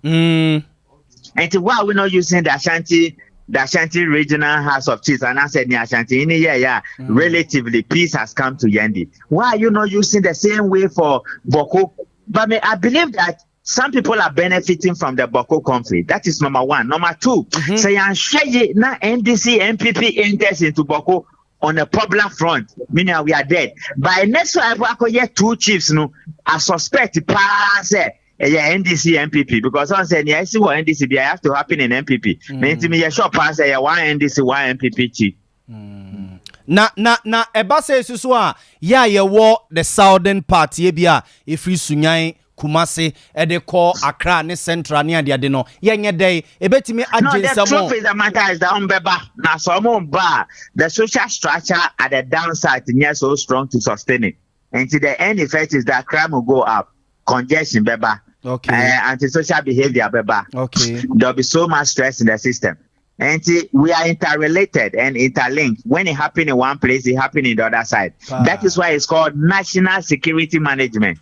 Nti why are we not using the Ashanti Regional House of Chiefs? And I said the Ashanti in yeah, relatively peace has come to Yendi. Why are you not using the same way for Bawku? But me, I believe that some people are benefiting from the Bawku conflict. That is number one. Number 2, sɛ yɛanhwɛ na NDC NPP enters into Bawku on a popular front, meaning we are dead. By next one, I get two chiefs no, I suspect paa sɛ ɛyɛ NDC NPP, because ɔn sɛ nea ɛsi wɔ NDC bi, I have to happen in NPP. Na nti mi yɛ sure paa sɛ ɛyɛ one NDC, one NPP chief. Na ɛba sɛ esu so a, yɛ a yɛwɔ the southern part, yɛ bi a efiri Sunyani, Kumase, ɛde kɔ Accra ne Central ne adeade no, yɛnyɛ dɛ ebetumi agye nsɛm. No, the truth is, the matter is that ɔmbɛba na sɛ ɔmo ba, the social structure at the downside nyɛ so strong to sustain it, nti the end effect is that crime will go up, congestion bɛba, antisocial behavior bɛba. There'll be so much stress in the system. And we are interrelated and interlinked. When it happen in one place, it happen in the other side. That is why it's called national security management.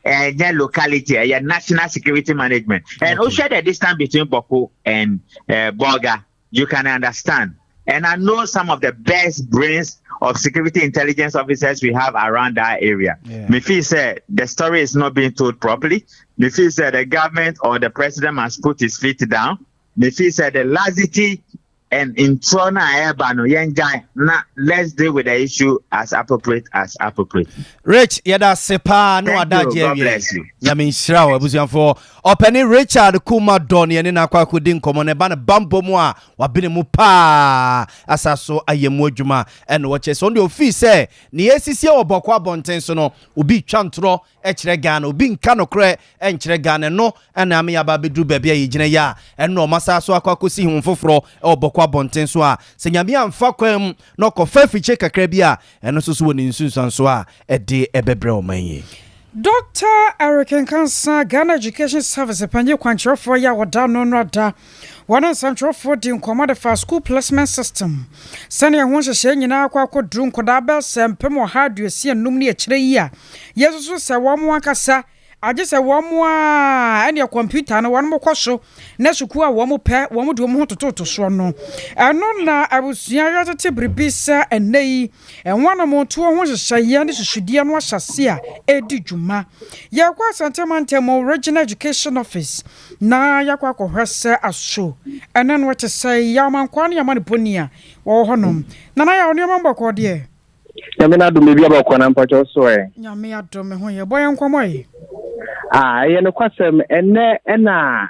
And then locality, yeah, national security management. And also the distance between Bawku and Bolga, you can understand. And I know some of the best brains of security intelligence officers we have around that area. Me feel sɛ the story is not being told properly. Me feel sɛ the government or the president must put his feet down. Me feel sɛ the laxity and ntorɔ na ɛreba no, yɛn na let's deal with the issue as appropriate as appropriate. Rich, yɛda ase paa ne wadagye awie. Nyame nhyira wo. Abusuafoɔ, ɔpɛne Richard Kuma Dɔ ne yɛne no akɔ akɔdi nkɔmmɔ no, ɛba no bambɔ mu a wabene mu paa, asa so ayɛ mu adwuma. Ɛna wɔkyɛ sɛ ɔno deɛ, ofii sɛ ne yɛsisie wɔ Bawku abɔnten so no, obi twa ntorɔ kyerɛ Ghana, obi nka nokorɛ nkyerɛ Ghana no, ɛna ame yɛaba bɛduru baabi a yɛgyina yi a, ɛno ɔma saa so akɔ akɔsi ho foforɔ ɛwɔ Bawku abɔnten so a, sɛ Nyame amfa kwan mu na ɔkɔfa afikyire kakra bi a, ɛno nso so wɔ ne nsunsuanso a ɛde ɛbɛbrɛ ɔman yi. Dr. Eric Nkansa, Ghana Education Service panyin kwankyerɛfoɔ yi a wɔda no ada wɔne nsɛmtwerɛfoɔ di nkɔmmɔ de fa school placement system, sɛnea ho nhyehyɛe nyinaa akɔ akɔduru nkɔdaa bɛɛ sɛ 165,000 ne akyerɛ yi a yɛsusu sɛ wɔn mo ankasa agye sɛ wɔn mo a ɛneɛ kɔmputa no wɔn mo kɔ so na sukuu a wɔn pɛ wɔn de wɔn ho tototo soɔ no. Ɛno na abusua yɛtete biribi sɛ ɛnɛ yi ɛho anammɔntoɔ ho nhyehyɛeɛ ne susudeɛ no ahyɛse a ɛredi dwuma. Yɛkɔ Asantemantam Regional Education Office na yɛakɔ akɔhwɛ sɛ aso ɛne no ɛte sɛ yɛamankoa ne yɛma ne pɔni a wɔwɔ hɔnom. Nana, yɛ nneɛma mbɔkɔ deɛ? Nyame no adom, biribi abɔkɔ na mpakyɛw so ɛ? Nyame adom, me ho yɛ. Bɔ yɛn nkɔmmɔ yi. Ah, ɛyɛ nokwasɛm, ɛnɛ ɛna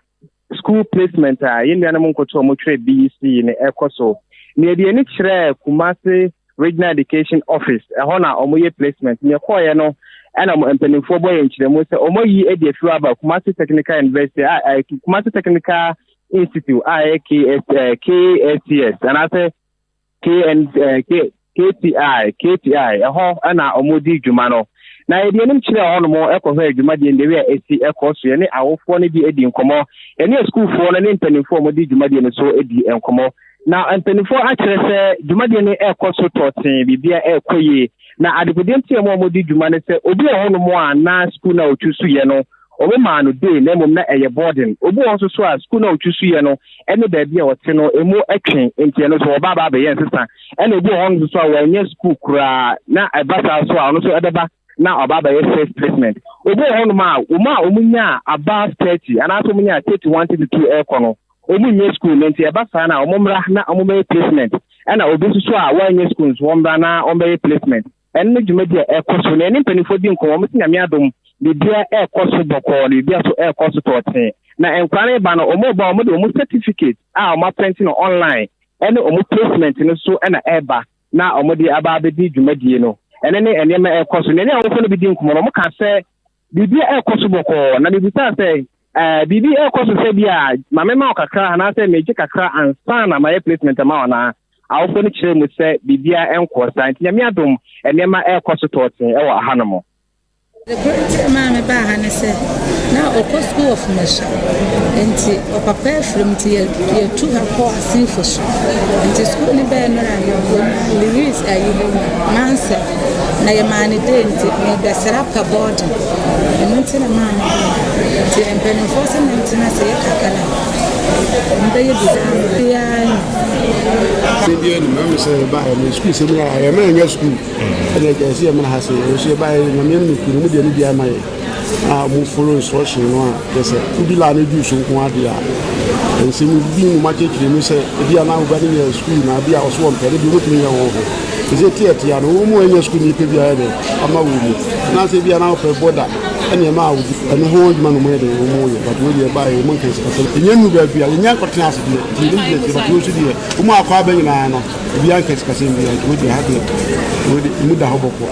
school placement a yɛn nuanom nkoto a wɔtwerɛ BECE no ɛkɔ so, na yɛde ani kyerɛ Kumase Regional Education Office. Ɛhɔ na wɔyɛ placement. Nea ɛkɔɔeɛ no, ɛna mpanimfoɔ bɔ yɛn nkyerɛmu sɛ wɔn ayi adi afiri aba Kumase Technical University a Kumase Technical Institute a ɛyɛ KS KSTS anaasɛ KN K KTI KTI Ɛhɔ ɛna wɔn di dwuma no, na yɛde anim kyerɛ hɔnom ɛkɔhwɛ dwumadie no a ɛsi ɛkɔ so. Yɛne awofoɔ no bi adi nkɔmmɔ, yɛne asukuufoɔ no ne mpanimfoɔ a wɔdi dwumadie no so adi nkɔmmɔ, na mpanimfoɔ akyerɛ sɛ dwumadie no ɛrekɔ so tɔɔtee, biribia ɛrekɔ yie. Na adekodeɛ nti a mu a wɔdi dwuma no sɛ obi wɔ hɔnom a na sukuu no a otwu so yɛ no, wɔn maa no day, na mmom na ɛyɛ boarding. Obi wɔ nso so a sukuu no a otwu so yɛ no ɛne baabi a wɔte no emu ɛtwe, nti ɛno nso wɔba aba abɛyɛ nsesa. Ɛna obi wɔ hɔ nso so a wɔnyɛ sukuu koraa, na ɛba saa so a, ɔno nso ɛbɛba na ɔba abɛyɛ first placement. Obi wɔ hɔnom a wɔn a wɔn nya above 30 anaasɛ wɔn nya 31, 32 ɛrekɔ no, wɔn nyɛ sukuu no, nti ɛba saa na wɔn mmra na wɔn bɛyɛ placement. Ɛna obi nso so a wɔnyɛ sukuu nso, wɔn mmra na wɔn bɛyɛ placement. Ɛno ne dwumadi a ɛkɔ so, na ɛne mpanimfoɔ di nkɔmmɔ. Wɔn si Nyame adom, biribiara ɛrekɔ so bɔkɔɔ na biribiara so ɛrekɔ so tɔɔtee. Na nkwadaa no ba no, wɔn ba, wɔn de wɔn certificate a wɔn aprint no online ɛne wɔn placement no so ɛna ɛreba na wɔn de aba abɛdi dwumadie no. Ɛne ne nneɛma ɛrekɔ so, na ɛne awofo no bi di nkɔmmɔ no, wɔn ka sɛ biribiara ɛrekɔ so bɔkɔɔ. Na biribi sɛ biribi ɛrekɔ so sɛ bi a maame ma wo kakra anaasɛ megye kakra ansa na mayɛ placement ama wo, anaa awofo no kyerɛ mu sɛ biribiara ɛnkɔ saa. Nti Nyame adom, nneɛma ɛrekɔ so tɔɔten ɛwɔ ahanom. Ade koro nti a ɛmaa mebaa ha ne sɛ, na ɔkɔ sukuu wɔ Fumasua, nti ɔpapa afiri mu nti yɛtu ha kɔ Asinfo so. Nti sukuu no bɛɛ no a Louise ayi Mansell na yɛmaa no dee nti mebɛsra pɛ boarding. Ɛno nti na maa mebaa ha. Nti mpanimfoɔ sɛ mentena ase yɛ kakra a wɔbɛyɛ biribiara ni. Sɛ bi anim ɛmu sɛ ɛbaeɛ no sukuu sɛm yɛ a yɛmɛ nyɛ sukuu. Ɛna agya ɛsɛ yɛ mena ha sɛ yɛn nso yɛbaeɛ Nyame anim kuro no mu deɛ no bi ama yɛ a mo follow instruction no a kyɛ sɛ wodi laa no duru so nko adeɛ a nsɛm bi mu makyerɛkyerɛ mu sɛ ebi a na woba no yɛ sukuu na bi a ɔso wɔn pɛ no bi wɔtumi yɛ wɔn ho ɛsɛ tiatia no wɔn mu ɛnyɛ sukuu nipa bi ayɛ dɛ ama wɔ mu anaasɛ ebi a na wopɛ bɔda ɛne ɛma a wodi ɛno ho adwuma no mu yɛ dɛ wɔn mu yɛ but wɔn deɛ ɛbaeɛ wɔn nka sikasɛm ɛnyɛ nu baabi a yɛnyɛ nkɔtena ase deɛ nti yɛnim deɛ but wɔn nso deɛ wɔn akɔ abɛ nyinaa no Obiara nka sikasɛm biara nti wode ha deɛ wode emu da hɔ bɔkɔ.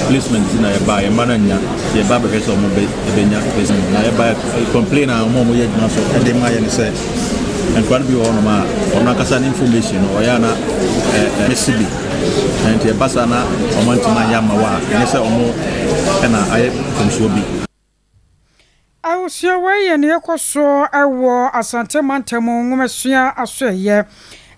Placement ti na yɛba yɛn mma no annya nti yɛba bɛhwɛ sɛ wɔn bɛ bɛnya placement na yɛba complain a wɔn a wɔyɛ adwuma so ɛde ma yɛ ne sɛ nkwadaa no bi wɔ hɔnom a wɔn ankasa ne information no ɔyɛ ana ɛɛ mesi bi na nti ɛba saa na wɔn antumi anyɛ ama wɔ a ɛnyɛ sɛ wɔn ɛna ayɛ mfomsoɔ bi. Abusua wei yɛ nea ɛkɔ so wɔ Asante mantam nwomasua asoɛeɛ.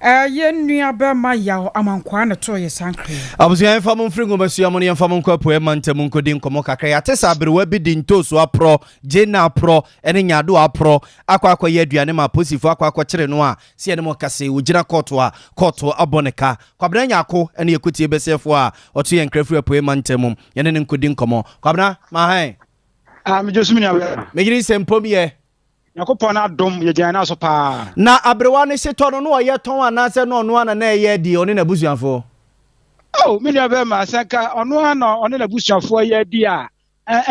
Yɛn nua bɛrima Yaw Amankwaa na ɛtoo yɛ saa nkra yi. Abusua yɛmfa mo mfiri nwomasua mu no yɛmfa mo nkɔ apueɛ mantam nkɔdi nkɔmmɔ kakra. Yɛate sɛ aberewa bi de ntoosu aporɔ, gyeene aporɔ ne nyaadoa aporɔ akɔ akɔyɛ aduane ma apolisifoɔ akɔ akɔkyere no a sɛ yɛne mo kasa yi ɔgyina kɔɔto a kɔɔto abɔ ne ka. Kwabena Nyarko ne yɛkɔtie bɛsɛɛfoɔ a ɔto yɛn nkra firi apueɛ mantam mu yɛne no nkɔdi nkɔmmɔ. Kwabena, mahan. Ah, megye so me nua bɛrima. Megye di sɛ mpom yɛ. Nyankopɔn n'adom yɛgyina nan so paa. Na aberewa no hyetɔ no, na ɔyɛ tɔn anaasɛ na ɔno ara na na ɛyɛ adi, ɔne n'abusuafoɔ? Oh, me nua bɛrima, sɛ nka ɔno ara na ɔne n'abusuafoɔ yɛ adi a,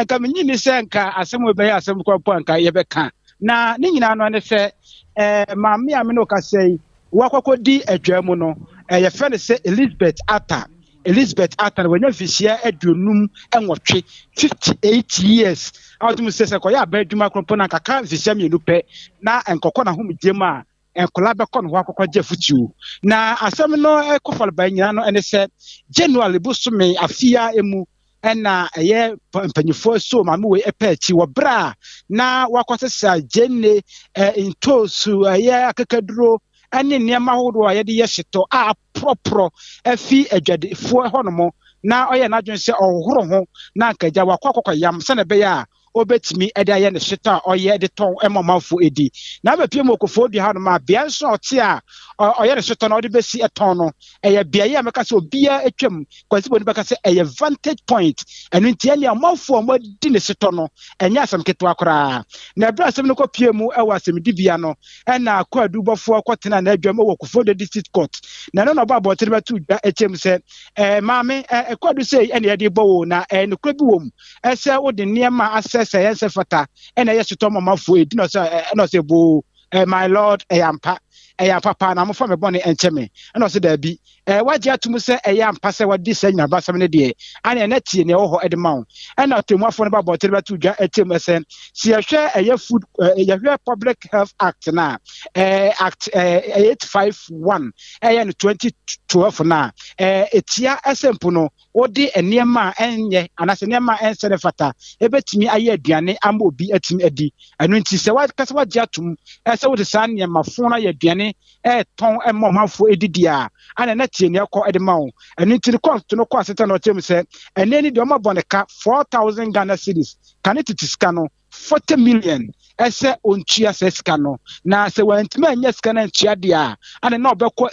nka menyi ni sɛ nka asɛm wei bɛyɛ asɛm koraa mpo a nka yɛbɛka. Na ne nyinaa no ne sɛ, eh, maame a me ne wo kasa yi, wakɔkɔdi adwaa mu no, eh, yɛfrɛ no sɛ Elizabeth Arthur. Elizabeth Arthur wanya mfirihyia 58, 58 years, a ɔtumi sɛ sɛ kɔyɛ aban adwuma korɔmpo na nkaka mfirihyia 2 pɛ na nkɔkɔ n'ahomegye mu a nkɔla bɛkɔ ne hɔ akɔkɔgye afutuo. Na asɛm no kɔfɔleba nyinaa no ne sɛ January bosome afia mu ɛna ɛyɛ mpanyinfoɔ so maame wei ɛpɛ akyi wɔ berɛ a na wakɔsesa gyeene ntoosu ɛyɛ akekaduro ne nneɛma ahodoɔ a yɛde yɛ hyetɔ a aporɔporɔ afi adwadifoɔ hɔnom na ɔyɛ n'adwene sɛ ɔhohoro ho na anka agya wakɔ akɔkɔyam sɛnea ɛbɛyɛ a obetumi de ayɛ ne hyetɔ a ɔyɛ de tɔn ma ɔmanfoɔ di. Na abɛpie mu wɔ Koforidua hanom a beae nso a ɔte a ɔyɛ ne hyetɔ na ɔde bɛsi tɔn no, ɛyɛ beaeɛ a mɛka sɛ obiara atwam. Kwansibɔ no bɛka sɛ ɛyɛ vantage point. Ɛno nti ɛnea ɔmanfoɔ a wɔadi ne hyetɔ no, ɛnyɛ asɛm ketewa koraa. Na ɛberɛ a asɛm no kɔpie mu wɔ asɛmdibea no, ɛna kwaadubɔfoɔ kɔtenaa n'adwam wɔ Koforidua District Court. Na ɛno na ɔbɔ abɔntene bɛto dwa kyerɛ mu sɛ, ɛɛ maame, ɛɛ kwaadu sei ɛna yɛde bɔ wo na ɛɛ nokorɛ bi wɔ mu ɛsɛ wode nneɛma a asɛsɛ ɛnsɛ fata ɛna ɛyɛ sotɔ ma ɔmanfoɔ ɛdi na ɔsɛ ɛna ɔsɛ boo ɛɛ my lord ɛyɛ ampa ɛyɛ ampa paa na mofa me bɔne ɛnkyɛ me ɛna ɔsɛ daabi ɛɛ wagye atum sɛ ɛyɛ ampa sɛ wadi saa nyinabasɛm no deɛ ane ɛna tie nea ɛwɔ hɔ ɛde ma wo ɛna ɔtɛmmuafoɔ no ba abɔntene bɛto dwa ɛkyɛ mu ɛsɛ sɛ yɛhwɛ ɛyɛ food yɛhwɛ public health act na ɛɛ act ɛɛ 851 ɛyɛ no 2012 na ɛɛ etia ɛsɛ mpo no wode nneɛma a ɛnyɛ anaasɛ nneɛma a ɛnsɛ ne fata ebetumi ayɛ aduane ama obi atumi adi. Ɛno nti sɛ wakasa wagye atom sɛ wode saa nneɛma fon no ayɛ aduane ɛretɔn ma ɔmanfoɔ edidi a, ana na tie nea ɛkɔ de ma wo. Ɛno nti no kɔɔto no kɔ asetena na ɔkyerɛ mu sɛ ɛnɛ ni deɛ ɔma bɔ ne ka 4000 Ghana cedis ka ne tete sika no 40 million ɛsɛ ontua saa sika no na sɛ wantumi anya sika no antua deɛ a ana na ɔbɛkɔ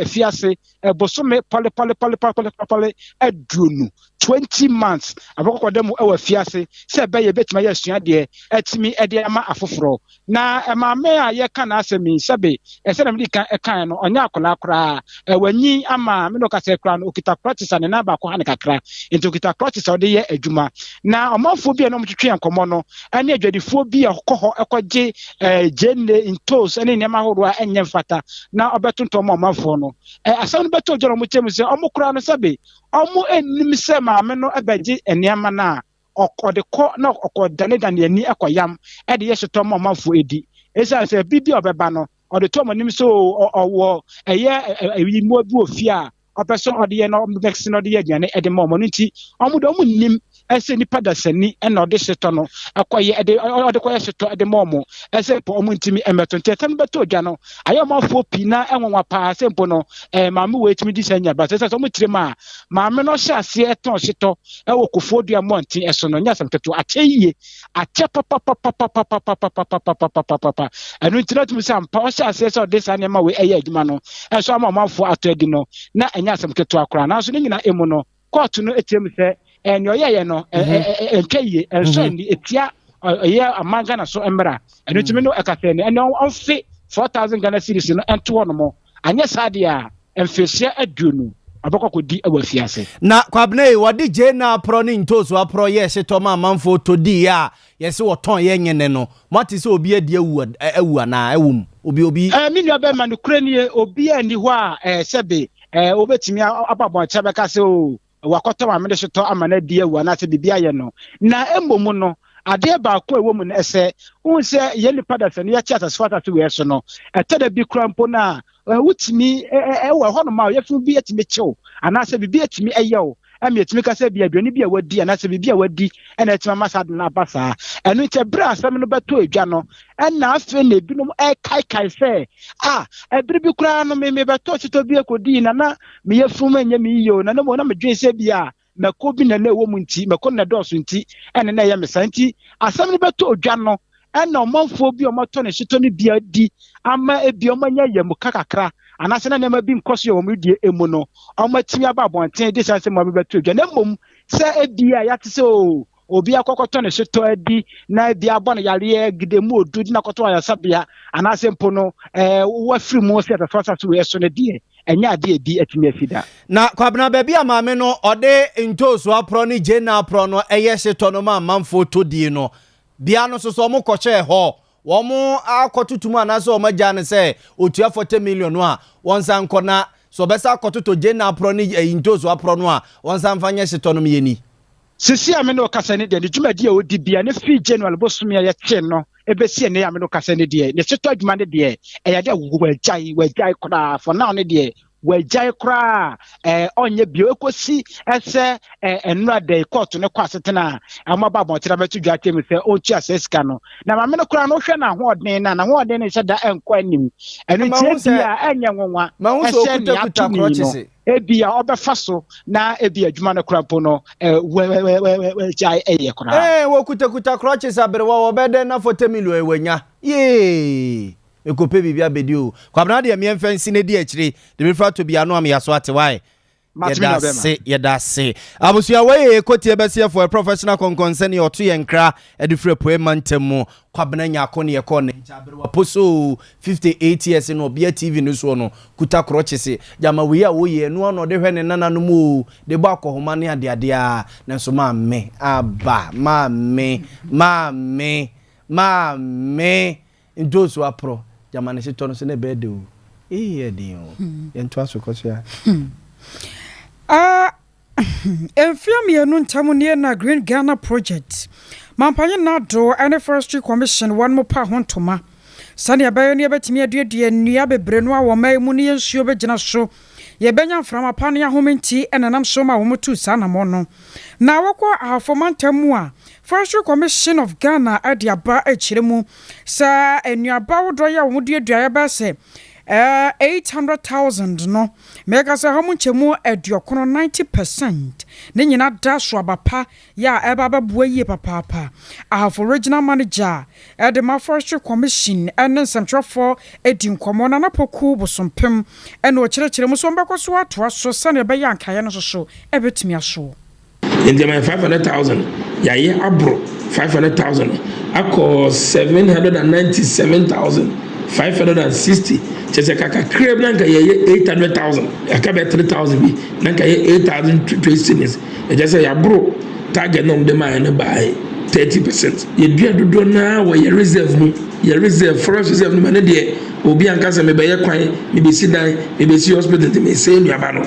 afiase bosome pɔlepɔlepɔlepɔlepɔle 20, 20 months, abɛkɔkɔda mu wɔ afiase sɛ ɛbɛyɛ ebɛtumi ayɛ asuadeɛ atumi de ama afoforɔ. Na maame a yɛka n'asɛm yi sɛbe ɛsɛ na mede kan ɛkan no ɔnyɛ akwadaa koraa, wanyin ama me na ɔkasa koraa no okita crutches a ne nan baako ha ne kakra, nti okita crutches a ɔde yɛ adwuma. Na ɔmanfoɔ bi a na wɔtwetwe nkɔmmɔ no ɛne adwadifoɔ bi a ɔkɔ hɔ ɛkɔgye gyeene, ntos ne nneɛma ahodoɔ a ɛnyɛ mfata na ɔbɛtontɔn ma ɔmanfoɔ no. Asɛm no bɛtɔ dwa na wɔkyerɛ mu sɛ wɔn koraa no sɛbe wɔn nnim sɛ maame no bɛgye nneɛma no a ɔde kɔ na ɔkɔdanedane ani kɔyam de yɛ hyetɔ ma ɔmanfoɔ di. Esiane sɛ bere bi a ɔbɛba no ɔde to wɔn anim sɛ ɔwɔ ɛyɛ ɛyi mmoa bi wɔ fie a ɔpɛ sɛ ɔde yɛ na ɔmɛkse na ɔde yɛ aduane de ma wɔn. Ɛno nti wɔn de wɔn nnim. Sɛ nipa dasani na ɔde hyetɔ no kɔyɛ de ɔde kɔyɛ hyetɔ de ma wɔn sɛ mpo wɔn ntumi mmɛto nti ɛsɛm no bɛtɔ dwa no ayɛ ɔmanfoɔ pii na ɛnwanwa paa sɛ mpo no ɛɛ maame wei tumi di saa nya ba sɛ sɛ wɔn tirim a maame no hyɛ aseɛ tɔn hyetɔ ɛwɔ kofoɔ dua mmɔnten ɛso no nyɛ asɛm ketewa akyɛ yie akyɛ papapapapapapapapapapapapa ɛno nti na tumi sɛ ampa ɔhyɛ aseɛ sɛ ɔde saa nneɛma wei ɛyɛ adwuma no ɛnso ama ɔmanfoɔ atɔ adi no na ɛnyɛ asɛm ketewa koraa nanso ne nyinaa emu no kɔɔto no tiam sɛ eh, nea ɔyɛeɛ no eh, mhm. eh, ɛntwa yie ɛnsɔ mhm. ani ɛtia ɛyɛ aman Ghana so mmara ɛno ntumi no ɛka sɛ ɛne ɔmfe 4000 Ghana cedis no ɛnto hɔ nom anyɛ saa deɛ a mfehyia 20 ɔbɛkɔ kɔdi wɔ afiase. Na Kwabena yi wɔde gyeene aporɔ ne ntoosu aporɔ yɛɛ hyetɔ ma amanfoɔ tɔ diiɛ a yɛse wɔtɔn yɛ nyɛ nɛ no moate sɛ obi adi awu awu anaa ɛwɔ mu obi obi. Eh, me nua bɛrima nokorɛ nie obiaa nni hɔ a eh, sɛbe eh, wobɛtumi aba abɔnten abɛka sɛ o oh, wakɔtɔ maame de sotɔ ama no adi awu anaasɛ biribi ayɛ no na mmom no adeɛ baako a ɛwɔ mu no ɛsɛ wohu sɛ yɛn nipa da sɛ no yɛte asase asase wei so no ɛtɔ da bi kora mpo no a wotumi ɛwɔ ɛhɔnom a yɛfunu bi atumi kyew anaasɛ biribi atumi ɛyɛ wo ɛma yɛtumi ka sɛ bi aduane bi a wadi anaasɛ biribi a wadi ɛna atumi ama saa de no aba saa. Ɛno nti ɛberɛ a asɛm no bɛtɔ adwa no, ɛna afei na ebinom ɛrekaekae sɛ, a ɛberɛ bi koraa no me mebɛtɔ sitɔ bi akɔdii na na meyɛ funu mu ɛnyɛ me yie o, na na mmom na medwene sɛ bi a mako bi na na ɛwɔ mu nti, mako no na ɛdɔɔso nti ɛna na ɛyɛ me saa. Nti asɛm no bɛtɔ odwa no, ɛna ɔmanfoɔ bi a wɔatɔ ne hyetɔ no bi adi ama ebi wɔanya yamuka kakra anaasɛ na nneɛma bi nkɔ so yɛ wɔn die mu no, wɔatumi aba abɔnten de saa nsɛm abɛbɛto dwa. Na mmom sɛ ebi a yɛate sɛ o obi akɔkɔtɔ ne hyetɔ adi na ebi abɔ no yareɛ gide mu odu de no akɔtɔ ayaresabea anaasɛ mpo no ɛɛ wafiri mu sɛ ɛfɛfɛ asase wei so no deɛ, ɛnyɛ adeɛ ebi atumi asi da. Na Kwabena, baabi a maame no ɔde ntoosu aporɔ ne gyeene aporɔ no yɛ hyetɔ no ma amanfoɔ tɔ die no, Bea no nso so wɔn kɔhyɛɛ hɔ, wɔn akɔtoto mu anaasɛ wɔn agyaa no sɛ otua 40 million no a, wɔnsan nkɔ na sɛ ɔbɛsan akɔtotɔ gyeene aporɔ ne ɛyi ntoosu aporɔ no a, wɔnsan mfa nyɛ hyetɔ nom yɛ ni. Sisi a me ne wo kasa yi deɛ, ne dwumadi a ɔdi bia ne firi January bosome a yɛkyee no bɛsi ɛnnɛ yi a me ne wo kasa yi deɛ, ne hyetɔ adwuma no deɛ, ɛyɛ adeɛ a wagyae, wagyae koraa. For now no deɛ, wagyae koraa ɛɛ ɔnyɛ bio ekosi ɛsɛ ɛɛ nnura dɛ kɔɔto no kɔ asetena a wɔn aba abɔnten abɛto dwa akyerɛ mu sɛ ɔntua sɛ sika no na maame no koraa no wohwɛ n'ahoɔden na n'ahoɔden no nhyɛ da ɛnkɔ anim ɛno nti ebi a ɛnyɛ nwonwa ɛsɛ nea ato ne yi no ebi a ɔbɛfa so na ebi adwuma no koraa mpo no ɛɛ wagyae ɛyɛ koraa. Ɛɛ wɔkutakuta crutches aberewa wɔbɛdɛn na 40 million wanya yee. Mekɔpɛ biribi abɛdi o. Kwabena deɛ meɛ mfa nsi na di akyire de mefiri atɔ bi ano a meyaso ate why? Yɛda ase yɛda ase. Abusua wei yɛ Kotie Bɛsiɛfoɔ professional kɔnkɔnsɛni ɔto yɛn nkra de firi apueɛ mantam mu. Kwabena Nyarko ne yɛkɔɔ ne nkyɛn aberewa posoo 58 years no ɔbea TV no soɔ no kuta krɔkyese gyama wei a ɔyɛ ɛno ara na ɔde hwɛ ne nananom o de bɔ akɔhoma ne adeadeɛ a nanso maame aba maame maame maame Ntoosu aporɔ, gyama ne hyetɔ no so na ɛbɛyɛ dɛ o. Eii ɛyɛ den o. Yɛntoa so kɔ so a. Ah, mfeɛ mmienu ntam nie na Green Ghana Project, Mampanyin Nado ne Forestry Commission wɔnom paa ho ntoma sɛdeɛ ɛbɛyɛ no yɛbɛtumi aduadua nnua bebree no a wɔ ɔman yi mu ne yɛn nsuo bɛgyina so, yɛbɛnya mframa pa ne ahome nti na ɛnam so ma wɔtuu saa anammɔn no. Na wɔkɔ Ahafo mantam mu a, Forestry Commission of Ghana de aba rekyerɛ mu sɛ nnuaba ahodoɔ yi a wɔduaduaeɛ bɛyɛ sɛ 800,000 no, meka sɛ ɛhɔ mu nkyɛmu aduɔkono, 90 percent, ne nyina da so aba pa yɛ a ɛreba abɛboa yie papaapa. Ahafo Regional Manager de ma Forestry Commission ne nsɛmtwerɛfoɔ di nkɔmmɔ, Nana Poku Bosompem na ɔkyerɛkyerɛ mu sɛ wɔbɛkɔ so atoa so sɛdeɛ ɛbɛyɛ a nkaeɛ no nso so bɛtumi asoɔ. Nti ɛma yɛ 500,000, yɛayɛ aboro 500,000 akɔ 797,560, kyerɛ sɛ ka kakraa bi na nka yɛyɛ 800,000, aka bɛyɛ 3,000 bi na nka yɛ 8,000 trade savings, ɛkyerɛ sɛ yɛaboro target na wɔde maa yɛn no by 30%. Yɛdua dodoɔ no ara wɔ yɛ reserve mu, yɛ reserve, forest reserve no mu, ɛno deɛ obi anka sɛ mebɛyɛ kwan, mebɛsi dan, mebɛsi hospital nti mesɛe nnuaba no.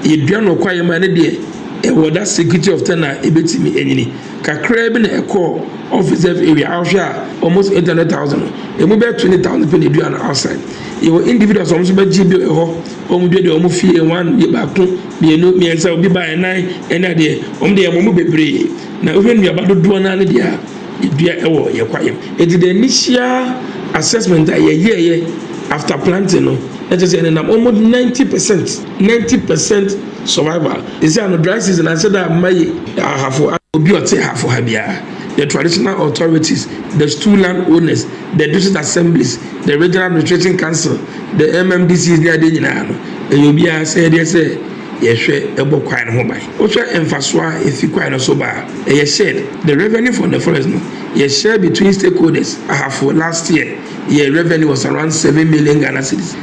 Yɛdua no wɔ kwaeɛ mu a, ɛno deɛ ɛwɔ that security of ten a ɛbɛtumi anyini. Kakraa bi na ɛkɔɔ off reserve area, wohwɛ a almost 800,000 no, ɛmu bɛyɛ 20,000 pɛ na ɛdua no outside. Yɛwɔ individuals a wɔn nso bɛgye bi wɔ hɔ, wɔn duadua wɔn fie, one, baako, mmienu, mmiɛnsa, obi ba ɛnan ɛne adeɛ, wɔn deɛ yɛma wɔn bebree. Na wohwɛ nnuaba dodoɔ no ara no deɛ a, yɛdua wɔ yɛn kwaeɛ mu. Enti the initial assessment a yɛyɛeɛ after planting no, na kyerɛ sɛ ɛnenam almost 90 percent, 90% survival. Seesei ano dry season anhyɛ da amma yi Ahafo, obi a ɔte Ahafo ha biara, the traditional authorities, the stool land owners, the district assemblies, the regional administration council, the MMDCs ne adeɛ nyinaa no, ɛyɛ obiara sɛ yɛdeɛ sɛ yɛhwɛ ɛbɔ kwae no ho ban. Wohwɛ mfasoɔ a ɛfi kwae no so ba a, ɛyɛ shared. The revenue from the forest no, yɛ share between stakeholders. Ahafo last year, yɛ revenue was around 7 million Ghana cedis.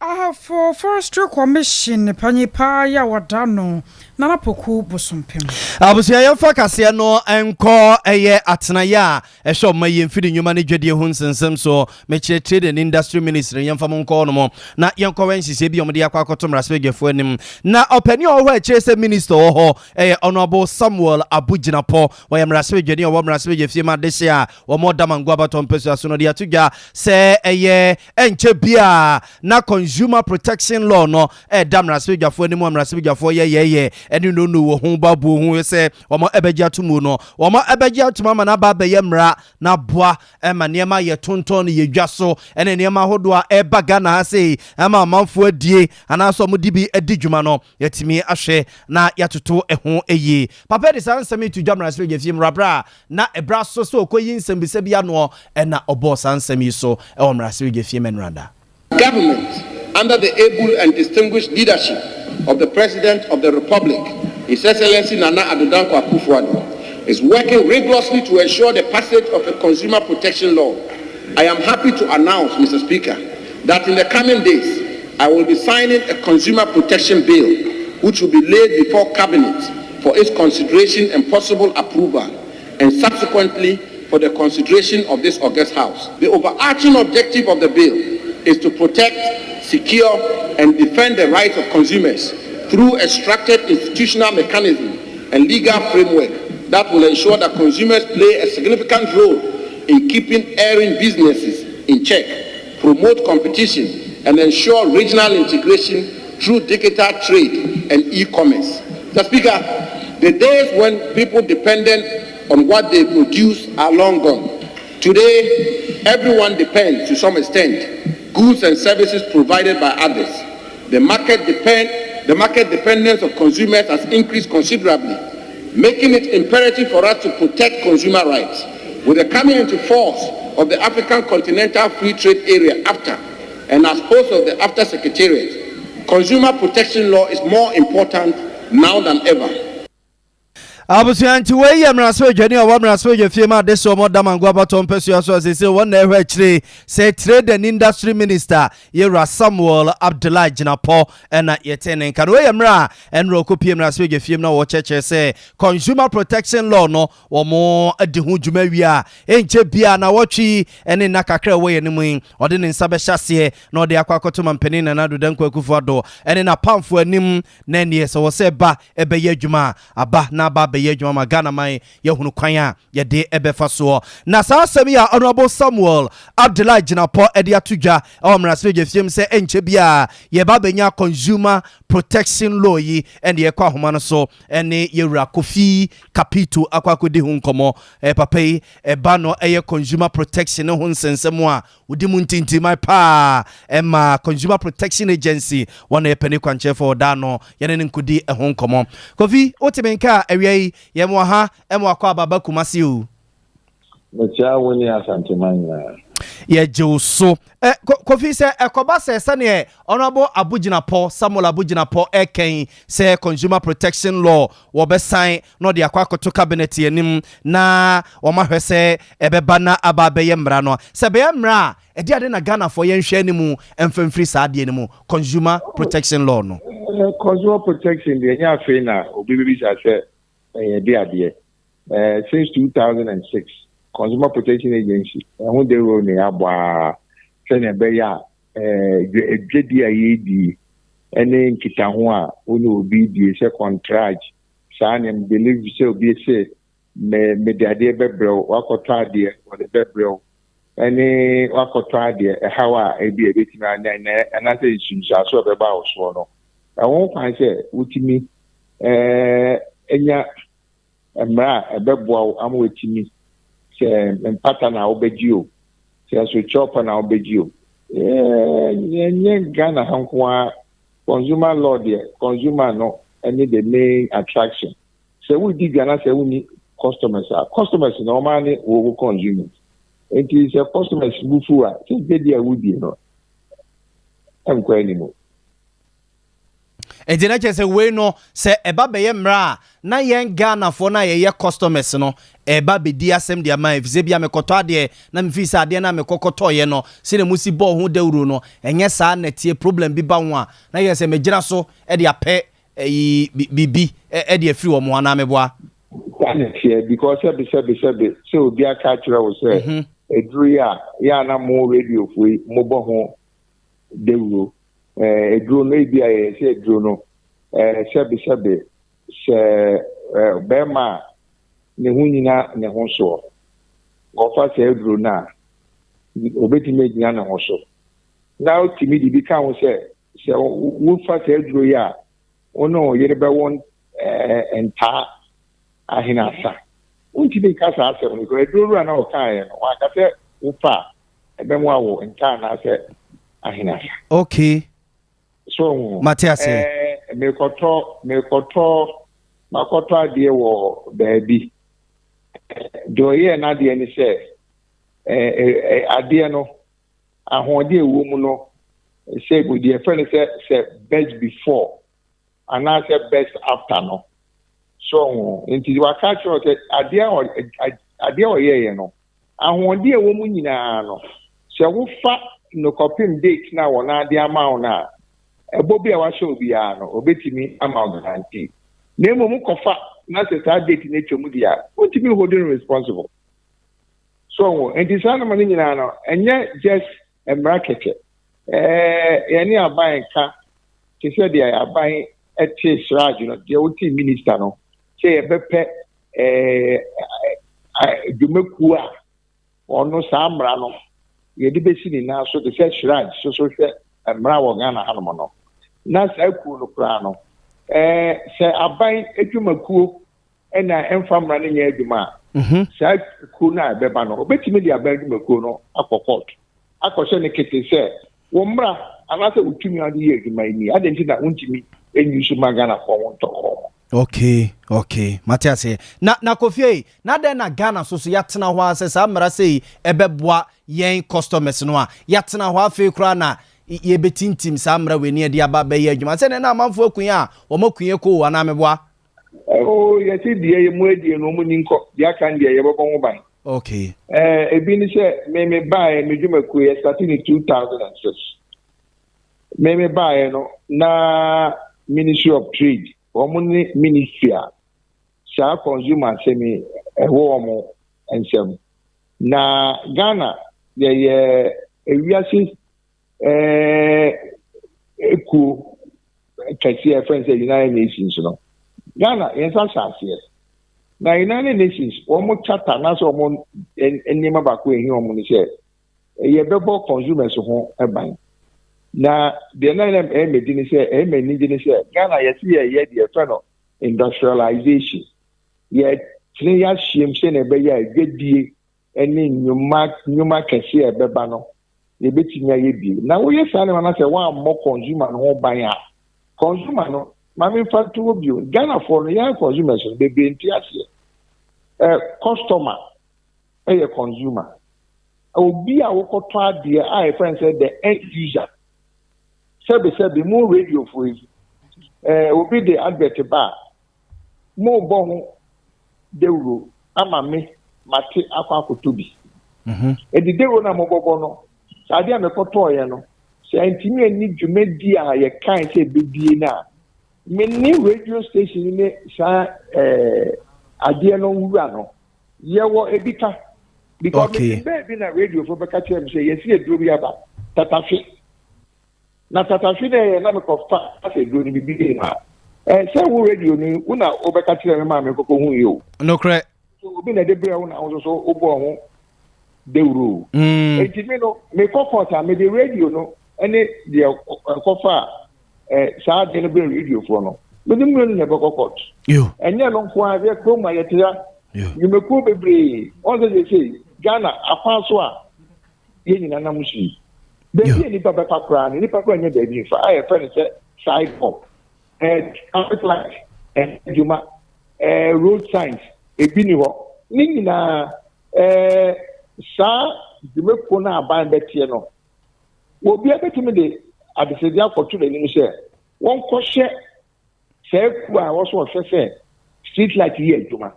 Ahafo Forestry Commission panyin paa yi a wɔda no, Nana Poku Bosompem. Abusua, yɛmfa kaseɛ no nkɔ ɛyɛ atenaeɛ a ɛhwɛ ɔma yi mfiri nnwuma no dwadie ho nsensɛm so, mekyerɛ Trade and Industry Ministry. Yɛmfa mo nkɔ no mo na yɛnkɔwɛ nhyehyɛ bi a ɔmde akɔ akɔto mmarahyɛbadwafoɔ anim, na ɔpani a ɔwɔ hɔ akyerɛ sɛ minister wɔ hɔ ɛyɛ Honorable Samuel Abu Jinapor. Wɔyɛ mmarahyɛbadwani a ɔwɔ mmarahyɛbadwa fie ma adehye a wɔmɔ Damango abatɔ mpɛsua so no de ato dwa sɛ ɛyɛ ɛnkyɛ bia na consumer protection law no ɛda mmarahyɛbadwafoɔ anim a mmarahyɛbadwafoɔ yɛyɛyɛ ɛne no wɔ ho babuo ho sɛ wɔn ɛbɛgye ato mu no, wɔn ɛbɛgye ato mu ama n'aba abɛyɛ mmara na aboa ɛma nneɛma yɛ tontɔn no yɛ dwa so, ɛne nneɛma ahodoɔ a ɛba Ghana ha sei ɛma amanfoɔ adie anaasɛ wɔn de bi adi dwuma no, yɛtumi ahwɛ na yɛatoto ɛho yie. Papa de saa nsɛm yi to dwa mmarahyɛbadwa fie mmarabrɛ a na ɛbra so sɛ ɔkɔyi nsɛmbisa bi anoɔ, ɛna ɔbɔɔ saa nsɛm yi so ɛwɔ mmarahyɛbadwa fie mɛnurada. Government, under the able and distinguished leadership of the President of the Republic, His Excellency Nana Addo Dankwa Akufo-Addo, is working rigorously to ensure the passage of a consumer protection law. I am happy to announce, Mr. Speaker, that in the coming days, I will be signing a consumer protection bill, which will be laid before Cabinet for its consideration and possible approval, and subsequently for the consideration of this august House. The overarching objective of the bill is to protect, secure, and defend the rights of consumers through a structured institutional mechanism and legal framework that will ensure that consumers play a significant role in keeping erring businesses in check, promote competition, and ensure regional integration through digital trade and e-commerce. Mr. Speaker, the days when people depended on what they produce are long gone. Today, everyone depends to some extent goods and services provided by others. The market dependence of consumers has increased considerably, making it imperative for us to protect consumer rights. With the coming into force of the African Continental Free Trade Area, AFTA, and as host of the AFTA Secretariat, consumer protection law is more important now than ever. Abusua, nti wei yɛ mmarahyɛbadwani a ɔwɔ mmarahyɛbadwa fie mu ade so ɔmɔ Damango abatɔ mpɛsua so asese wɔn na ɛhwɛ akyire sɛ Trade and Industry Minister, yɛwura Samuel Abdullahi Jinapor, ɛna yɛte ne nka no. Wei yɛ mmerɛ a ɛnora ɔkɔpie mmarahyɛbadwa fie mu na wɔkyerɛkyerɛ sɛ consumer protection law no, wɔn adi ho dwuma wie a ɛnkyɛ bia na wɔtwe ɛne nna kakra ɛwɔ yɛn mu yi, ɔde ne nsa bɛhyɛ aseɛ na ɔde akɔ akɔto mampanin Nana Addo Dankwa Akufo-Addo ɛne n'apamfo anim, na ɛneɛ sɛ wɔ sɛ ba ɛbɛyɛ adwuma a aba na aba abɛyɛ adwuma ma Ghana man yɛhunu kwan a yɛde ɛbɛfa soɔ. Na saa asɛm yi a Honorable Samuel Abdullahi Jinapor ɛde ato dwa ɛwɔ mmarahyɛbadwa fie mu sɛ ɛnkyɛ bi a yɛba bɛnya consumer protection law yi, ɛne yɛkɔ ahoma no so ɛne yɛwura Kofi Kapito akɔ akɔdi ho nkɔmmɔ. Papa yi ɛba no ɛyɛ consumer protection ne ho nsɛnsɛm a wodi mu ntintiman paa ɛma Consumer Protection Agency, wɔn yɛ pani kwankyerɛfoɔ ɔda no, yɛne ne nkɔdi ɛho nkɔmmɔ. Kofi, wotumi nka a awia yi yɛmwɔ ha ɛma wakɔ ababa Kumase o. Mekyia wo ne Asantema nyinaa. Yɛgye wo so. Kofi, sɛ ɛkɔba sɛ sɛneɛ Honorable Abu Jinapor, Samuel Abu Jinapor ɛkɛn sɛ consumer protection law wɔbɛsan na ɔde akɔ akɔto cabinet anim na wɔmahwɛ sɛ ɛbɛba na aba abɛyɛ mmara no, sɛ ɛbɛyɛ mmara a, ɛde ade na Ghanafoɔ yɛnhwɛ anim mfa mfiri saa adeɛ no mu, consumer protection law no? Consumer protection deɛ, ɛnyɛ afei na obi bɛbisa sɛ ɛyɛ de adeɛ. Since 2006, Consumer Protection Agency ɛho de role ne abɔ a sɛnea ɛbɛyɛ a dwadi a yɛredi ɛne nkitaho a wo ne obi die sɛ contract, saa nneɛma, delivery, sɛ obi sɛ me mede adeɛ bɛbrɛ wo, wakɔtɔ adeɛ, wɔde bɛbrɛ wo, ɛne wakɔtɔ adeɛ ɛhaw a ebi a ebetumi anya na anaasɛ nsunsuaso a ɛbɛba wo soɔ no, ɛho kwan sɛ wotumi ɛnya. mmara a ɛbɛboa wo ama watumi sɛ mpata na wobɛgye o, sɛ asokyerɛw pa na wobɛgye o. Ɛnyɛ Ghana ha nko ara, consumer law deɛ, consumer no ne the main attraction. Sɛ wodi dwa na sɛ wonni customers a, customers na wɔn ara ne wo consumers. Nti sɛ customers bu fu a, sɛ dwadi a wodie no nkɔ anim. Nti na kyerɛ sɛ wei no sɛ ɛba bɛyɛ mmara a, na yɛn Ghanafoɔ no a yɛyɛ customers no ɛreba bɛdi asɛm de ama yɛn, ɛfiri sɛ ebia mekɔtɔ adeɛ na mefii sɛ adeɛ no a mekɔ kɔtɔeɛ no sɛdeɛ mosi bɔɔ ho dawuro no ɛnyɛ saa na ɛteɛ, problem bi ba ho a na kyerɛ sɛ megyina so de apɛ ɛyi biribi de afiri wɔn ho anaa meboa? Saa na ɛteɛ because sɛbe sɛbe sɛbe sɛ obi aka akyerɛ wo sɛ aduru yi a yɛ a na mo radiofoɔ yi mobɔ ho dawuro Eh, aduro no, ebi a yɛyɛ sɛ aduro no, eh, sɛbesɛbe, sɛ eh, bɛrima a ne ho nyina ne ho soɔ, wɔfa saa aduro no a, obetumi agyina ne ho so. Na otumi de bi ka ho sɛ, sɛ wofa saa aduro yi a, wo ne wo yere bɛwɔ eh, ntaa ahene asa. Wontumi nka saa asɛm no, because aduro wura na ɔkaeɛ no, wanka sɛ wofa a, ɛbɛmo awo nta anaasɛ ahenasa. Okay. So ho. Mate aseɛ. Ɛɛ mekɔtɔ mekɔtɔ makɔtɔ adeɛ wɔ baabi. Deɛ ɔyɛɛ n'adeɛ ne sɛ ɛɛ adeɛ no ahoɔden a ɛwɔ mu no sɛ deɛ yɛfrɛ no sɛ sɛ best before anaasɛ best after no. So ho nti waka akyerɛ sɛ adeɛ a adeɛ a ɔyɛeɛ no. Ahoɔden a ɛwɔ mu nyinaa no, sɛ wofa no kɔpem date no a wɔn ara de ama wo no a, ɛbɔ bi a wahyɛ wo biara no, wɔbɛtumi ama wo guarantee. Na mmom wokɔfa na sɛ saa date no atwa mu deɛ a, wontumi hold no responsible. So ho, nti saa nneɛma no nyinaa no, ɛnyɛ just mmara kɛkɛ. Ɛɛ, yɛne aban ka te sɛ deɛ aban te srage no, deɛ wote minister no, sɛ yɛbɛpɛ dwumakuo a ɔno saa mmara no yɛde bɛsi ne nan so te sɛ shraj so so hwɛ mmara wɔ Ghana hanom no na saa kuo no koraa no sɛ aban adwumakuo ɛna ɛmfa mmara no nyɛ adwuma a mhm. saa kuo no a ɛbɛba no obɛtumi de aban adwumakuo no akɔ court akɔhyɛ no kete sɛ wo mmara anaasɛ wo tumi a wode yɛ adwuma yi ni adɛn nti na wontumi nyi so ma Ghanafoɔ ho ntɔ wɔn. Okay, okay, mate aseɛ. Na na Kofi ei, na dɛn na Ghana so so yɛatena hɔ ara sɛ saa mmara sei ɛbɛboa yɛn customers no a, yɛatena hɔ afei koraa na yɛbɛtintim saa mmara wei ne yɛde aba bɛyɛ adwuma. Sɛdeɛ na amanfoɔ akui a, wɔn akui kɔ o, anaa meboa? Oh, yɛse deɛ yɛ mu adie no wɔn ni nkɔ, deɛ aka no deɛ yɛbɛbɔ ho ban. Okay. Eh, ebi ne sɛ, me me baeɛ, me dwumakuo yɛ starte ne 2006. Me me baeɛ no, na Ministry of Trade, wɔn ne ministry a saa consumer asɛm yi ɛwɔ wɔn nsam. Na Ghana yɛyɛ ewiase eh, ekuo kɛseɛ a yɛfrɛ no sɛ United Nations no, Ghana yɛn nsa hyɛ aseɛ. Na United Nations wɔn charter anaasɛ wɔn nneɛma baako a ehia wɔn no sɛ yɛbɛbɔ consumers ho ban. Na deɛ na ɛyɛ mɛ di ne sɛ ɛyɛ mɛ anigye ne sɛ Ghana yɛsi yɛyɛ deɛ yɛfrɛ no industrialization. Yɛtene yɛahyiam sɛnea ɛbɛyɛ a dwadie ne nnwuma nnwuma kɛse a ɛbɛba no yɛbɛtumi ayɛ bi. Na woyɛ saa nneɛma no sɛ woammɔ consumer no ho ban a, consumer no, ma memfa nto hɔ bio, Ghanafoɔ no, yɛn consumers no, bebree nte aseɛ. Eh, customer yɛ consumer. Obi a wokɔtɔ adeɛ a yɛfrɛ no sɛ the end user, sɛbesɛbe mo radiofoɔ yi, eh, obi de advert ba a, mobɔ ho dawuro ama me mate akɔ akɔtɔ bi. Mhm. Enti dawuro no a mobɔbɔ no, sɛ adeɛ a mekɔtɔɔeɛ no, sɛ antumi anni dwumadi a yɛkae sɛ ɛbɛdie no a, me ne radio station ne saa eh, adeɛ no wura no, yɛwɔ ebi ka. Because okay. mete baabi na radio fo bɛka kyerɛ me sɛ yɛsi aduro bi aba, tatahwe. Na tatahwe na ɛyɛ na mekɔfa asɛ duro no bibi mu a, ɛɛ sɛ wo radio no wo na wobɛka kyerɛ me maa me kɔkɔ hu yi o. Nokorɛ. So obi na ɛde brɛ wo na wo nso so wobɔɔ ho dawuro o. Mm. Enti me no mekɔ court a mede radio no ne deɛ ɛkɔfa ɛɛ saa adeɛ no brɛ radiofoɔ no. Mene mmienu na ɛbɛkɔ court. Ɛnyɛ no nko ara yɛ kurom a yɛte ha. Nnwumakuo bebree wɔn sɛ sɛsei Ghana akwan so a yɛn nyinaa nam so yi. Baabi a nipa bɛfa koraa no nipa koraa nyɛ baabi nfa a yɛfrɛ no sɛ sidewalk, ɛɛ traffic light, ɛnyɛ adwuma, ɛɛ road signs ebi ni hɔ. Ne nyinaa ɛɛ saa dwumakuo no a aban bɛteɛ no obiara bɛtumi de adesrɛdeɛ akɔto n'anim sɛ wɔnkɔhyɛ saa kuo a ɛwɔ so wɔhwɛ sɛ street light yɛ adwuma,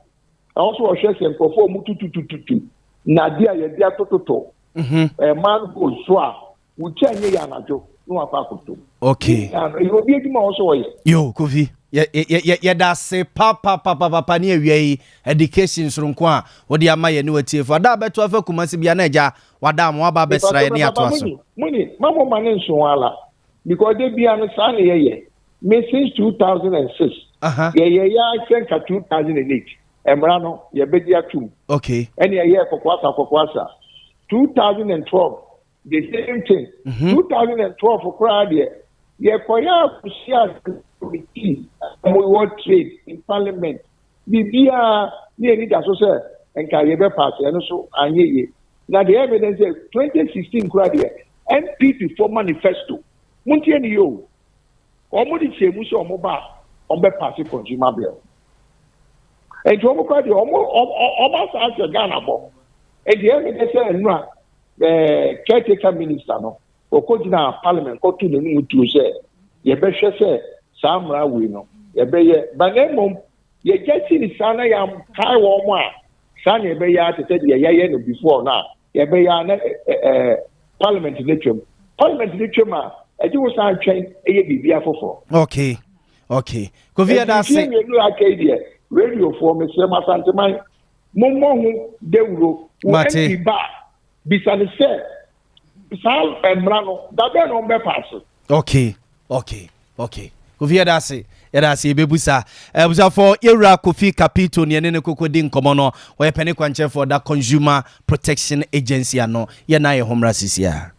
ɛwɔ so wɔhwɛ sɛ nkurɔfoɔ a wɔtututututu nnadeɛ a yɛde atototo mhm. eh, manhole so a wotwa nyɛ yɛ anadwo na wakɔ akɔtɔ okay ɛyɛ obi adwuma a wɔ so wɔyɛ. Yo Kofi yɛda ase papapapapa ne awia yi education soronko a wode ama yɛ ne watiefo ada abɛto afa Kumasi bia na agya wada ama waba abɛsra yɛ ne atoa so. Muni ma mo ma ne nso ala because de bia no saa na yɛyɛ me since 2006 yɛyɛ yɛ sɛ nka 2008 mmara no yɛbɛgye atum. Okay. Ɛne ɛyɛ kɔkɔasa kɔkɔasa 2012 the same thing. Mm -hmm. 2012 koraa deɛ yɛkɔyɛ akɔhyia committee wɔn trade in parliament biribiara ne yɛn da so sɛ nka yɛbɛ pass ɛno so anyɛ yie na deɛ ɛyɛ mi sɛ 2016 koraa deɛ NPP fo manifesto mo ntie ne yie o wɔn de kyerɛ mu sɛ wɔn ba a wɔn bɛ pass consumer bill nti wɔn koraa deɛ wɔn wɔn asa ahyɛ Ghana bɔ nti ɛyɛ mi sɛ nnura ɛɛ caretaker minister no ɔkɔgyina parliament kɔto n'anim tuo sɛ yɛbɛhwɛ sɛ saa mmara wei no yɛbɛyɛ ba na mmom yɛgya si ne saa na yɛankae wɔn a saa na yɛbɛyɛ ara te sɛ deɛ yɛayɛ no before no a yɛbɛyɛ ara na ɛɛ parliament no twam parliament no twam a ɛgye wo san twɛn ɛyɛ biribi afoforɔ. Okay okay Kofi yɛda ase. Mfie mmienu a aka yi deɛ radiofoɔ mesrɛ mo Asanteman mommɔ ho dawuro wo MP ba a bisa no sɛ saa mmara no da bɛn na wɔbɛpaase. Okay okay okay Kofi yɛda ase yɛda ase yɛbɛbu sa abusuafoɔ yɛwura Kofi Kapito ne ɛne ne koko di nkɔmmɔ no ɔyɛ pɛne kwankyerɛfoɔ da Consumer Protection Agency ano yɛ na yɛ ho mmra sisi a.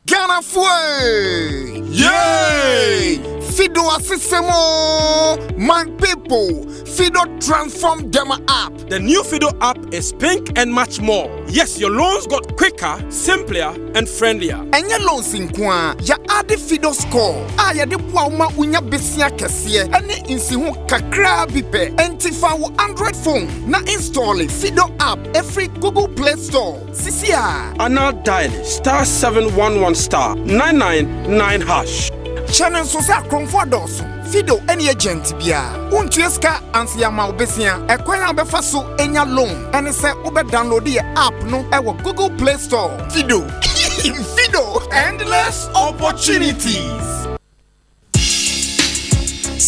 Ghanafoɔ Yay! Fido asesɛm oo! My people, Fido transform dem app. The new Fido app is pink and much more. Yes, your loans got quicker, simpler, and friendlier. Ɛnyɛ loans nko ara, yɛ ade Fido score a yɛde boa wo ma wonya besia kɛseɛ ne nsiho kakraa bi pɛ. Enti fa wo Android phone na install Fido app ɛfiri Google Play Store sisi a. Anaa dial star 711 star 999 hash. Hyɛ no nso sɛ akorɔmfoɔ adɔɔso. Fido ne agent biara. Wontua sika ansa yɛama wo besia. Ɛkwan a wobɛfa so anya loan ne sɛ wobɛ download yɛ app no wɔ Google Play Store. Fido. Fido! Endless opportunities.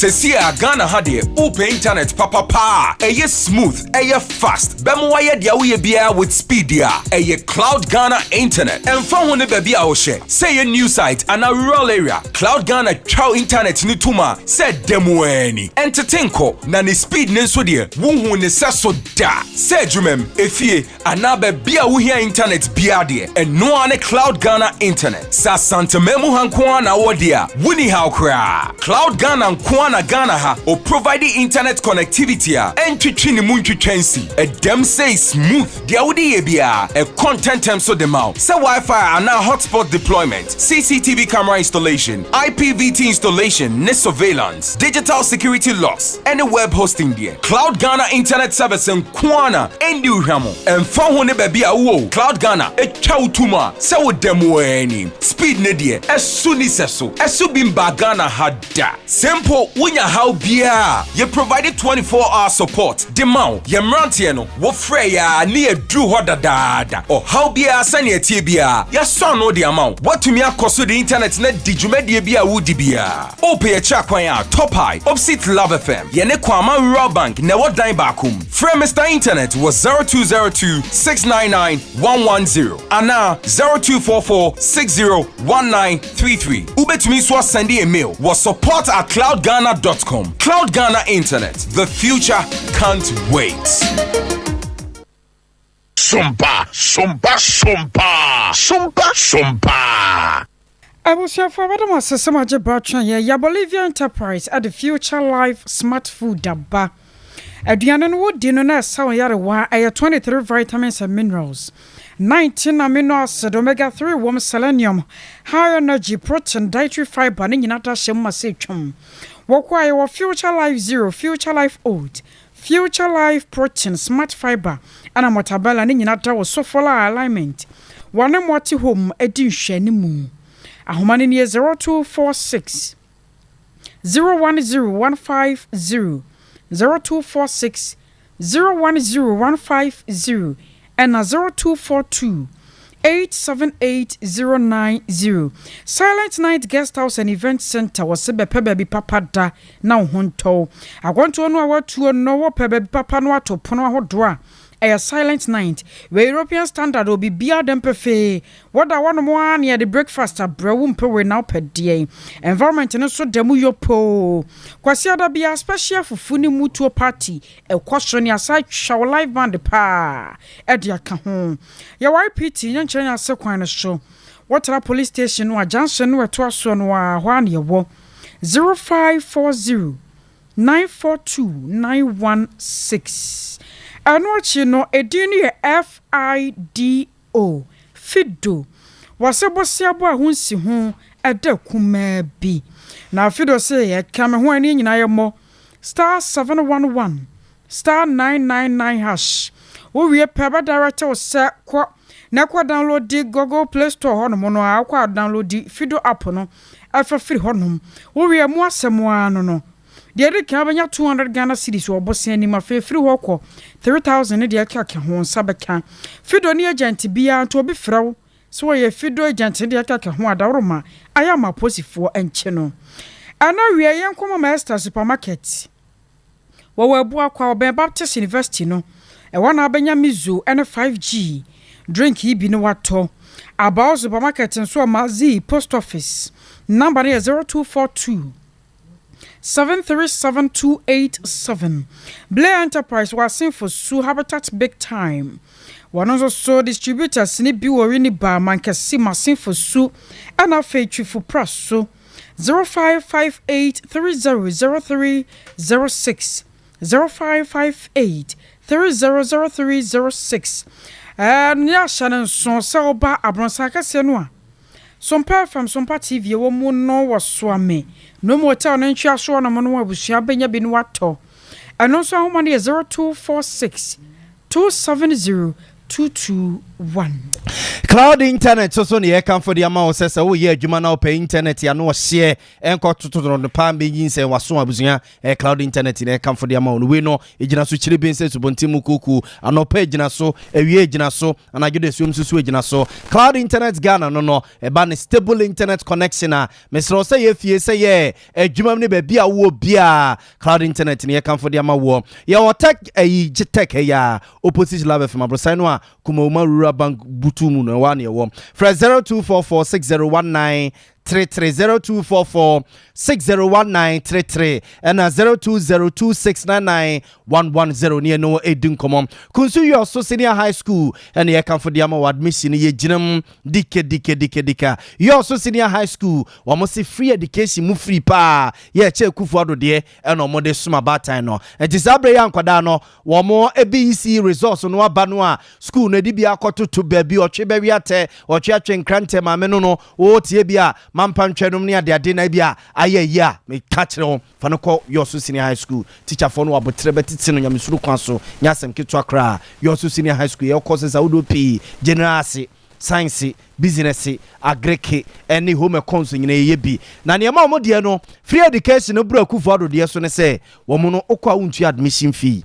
Sesie a Ghana ha deɛ wopɛ internet papa paa a ɛyɛ smooth, ɛyɛ fast, bɛma wayɛ deɛ woyɛ biara with speed deɛ a, ɛyɛ Cloud Ghana Internet. Ɛmfa ho ne baabi a wohyɛ, sɛ ɛyɛ new site anaa rural area, Cloud Ghana twa wo internet no tom a sɛ ɛda mu ara ni. Ɛntete nkɔ, na ne speed no nso deɛ, wonhuu ne sɛso da. Sɛ adwumam, efie, anaa baabi a wohia internet biara deɛ, ɛno ara ne Cloud Ghana Internet. Sɛ Asanteman mu ha nko ara na wowɔ deɛ a, wonni haw koraa. Cloud Ghana nko ara na Ghana ha ɔprovide internet connectivity a ɛntwetwe ne mu ntwitwa nsi. Ɛdam sei smooth. Deɛ wode yɛ biara, ɛkɔ ntɛntɛm so de ma wo. Sɛ Wi-Fi anaa hotspot deployment, CCTV camera installation, IPVT installation ne surveillance, digital security locks, ɛne web hosting deɛ, Cloud Ghana Internet Service nko ara na ɛndi wo hwammɔ. Ɛmfa ho ne baabi a wowɔ o, Cloud Ghana twa wo tom a sɛ woda mu ara ni. Speed no deɛ, ɛso nni sɛso. Ɛso bi mbaa Ghana ha da. Sɛ mpo wonya haw biara a, yɛ provide 24 hour support de ma wo. Yɛn mmeranteɛ no, wofrɛ yɛn a ne yɛaduru hɔ dadaada. Ɔhaw biara sɛnea ɛteɛ biara, yɛasɔ ano de ama wo. Woatumi akɔ so de internet no adi dwumadie bi a woredi biara. Wopɛ yɛn akyiri akwan a, Top High, opposite Love FM, yɛne Kwama Rural Bank na ɛwɔ dan baako mu. Frɛ Mister Internet wɔ 0202 699 110 anaa 0244 60 1933. Wobɛtumi nso asɛnde yɛn mail wɔ support at cloudghana dot com. Cloud Ghana Internet, the future can't wait. Sompa, sompa, sompa, sompa, sompa. Abusuafo abɛda mo ase sɛ moagye berɛ atwɛn yɛn. Yɛ Bolivia Enterprise de Future Life Smart Food aba. Aduane no wodi no na ɛsa wo nyarewa. Ɛyɛ 23 vitamins and minerals, 19 amino acid, omega 3 wom, selenium, high energy, protein, dietary fiber ne nyinaa da hyɛ mu ma sɛ twam. Wɔkɔ a yɛwɔ Future Life Zero, Future Life Oat, Future Life Protein, Smart Fiber ɛna Mortabella ne nyinaa da wɔ Sofola Alignment. Wɔne mo ate hɔ mu di nhwɛanimu. Ahoma no nie 0246 010150, 0246 010150 ɛna 0242 878090. Silent Night Guest House and Event Center wɔ se bɛpɛ baabi papa da na wo ho ntɔw. Akwantuo no a watuo no, wɔpɛ baabi papa no ato pono ahodoɔ a ɛyɛ Silent Night wɔ European standard, obibiara dɛm pɛfee. Wɔda wɔnom a ne yɛde breakfast abrɛ wo mpɛ wei na wopɛ deɛ environment no nso da mu yɔ poo. Kwasiada bia special fufu ne mutuo party ɛkɔ so ne asa twa wo live band paa ɛde aka ho. Yɛwɔ IPT nyɛ nkyerɛ ne ase kwan no so, wɔtra police station no a junction no ɛtoa soɔ no a hɔ a ne yɛwɔ 0540 942 916. Ɛno akyi no, edin no yɛ FIDO, Fido. Wɔsɛ boseabo a ho nsi ho ɛda kumaa bi na Fido sɛ yɛka me ho ani nyinaa yɛ mmɔ *711*999# Wowie pɛ, bɛdirect wo sɛ kɔ na kɔ download Google Play Store hɔnom no a, wokɔ a download Fido app no ɛfa firi hɔnom. Wowie mu asɛm a no deɛ ɛde kan bɛnya 200 Ghana cedis wɔ bɔsɛn anim. Afei firi hɔ kɔ 3000 ne deɛ ɛkeka ho nsa bɛka. Fido ne agent biara nti obi frɛ wo sɛ wɔyɛ Fido agent ne deɛ ɛkeka ho adaworoma ayɛ ama apolisifoɔ nkye no. Ɛna wie, yɛn nkɔmɔ ma Esther Supermarket wɔwɔ Abuakwa, ɔbɛn Baptist University no. Ɛwɔ na abɛnya Mizo ne 5G drink yi bi no watɔ. Abao Supermarket nso ɔma Z Post Office. Number no yɛ 0242 737287. Blair Enterprise wɔ Asenfo Su, Habitat Big Time. Wɔn nso so distributors ne bi wɔ Winneba, Mankasi, Masenfo Su ɛna afei Twifo Pra so 0558 300306, 0558 300306. Ne ahyɛ no nso sɛ woba abrɔnsan kɛseɛ no a Sompa FM, Sompa TV ɛwɔ mu no, wɔ Soame no mu hotel no ntwea so nom no, abusua bɛnya bi no watɔ. Ɛno nso ahoma no yɛ 0246 270 221. Cloud Internet so ne yɛkamfo de ama wo sɛ woyɛ adwuma na wopɛ internet ano ɔhyeɛ ɛnkɔ tototo no paa bɛnyinsɛn waso abusua. Cloud Internet ne yɛkamfo de ama wo no. Wei no ɛgyina so kyerɛ bi sɛ subɔnten mu kuku anɔpa gyina so, awie gyina so, anadwo de asuom nso so gyina so. Cloud Internet Ghana no ɛba ne stable internet connection a mesrɛ wo sɛ yɛ fie, sɛ yɛ adwuma mu ne baabi a wowɔ biaa, Cloud Internet ne yɛkamfo de ama woɔ. Yɛwɔ Tech ayi gye Tech ɛyɛ a opposite Love FM aborosan no a Kumauma Rural Bank butu mu no, ɛwɔ a ne ɛwɔ. Frɛ 0244 6019 33, 0244 601933 ɛna 0202699110 ne ɛno ɛdi nkɔmmɔ. Kunsu Yɔ Senior High School ɛne yɛkamfo de ama wɔ admission no yɛgyinam dike dike dike dika. Yɔ Senior High School, wɔn se free education mu free paa. Yɛkyɛ Akufo Addo deɛ ɛna wɔn de soma baatan no. Nti saa abere yɛ nkwadaa no wɔn BEC results no aba no a, school no edi bi akɔtoto baabi ɔtwe bɛwi atɛ ɔtwe atwe nkrantɛ maame no wɔretie bi a mampa ntwɛnom ne adeade na bi a ayɛ yi a meka kyerɛ wɔn fa no kɔ Yɔso Senior High School. Teacherfoɔ no wɔabotire bɛtete no nyamesuru kwan so, nyɛ asɛm ketewa koraa. Yɔso Senior High School, yɛwɔ courses ahodoɔ pii: general arts, science, business, agric ɛne home econs nyinaa yɛyɛ bi. Na nneɛma a wɔn deɛ no free education no buru Akufo Addo deɛ so ne sɛ wɔn no wokɔ a wontua admission fee,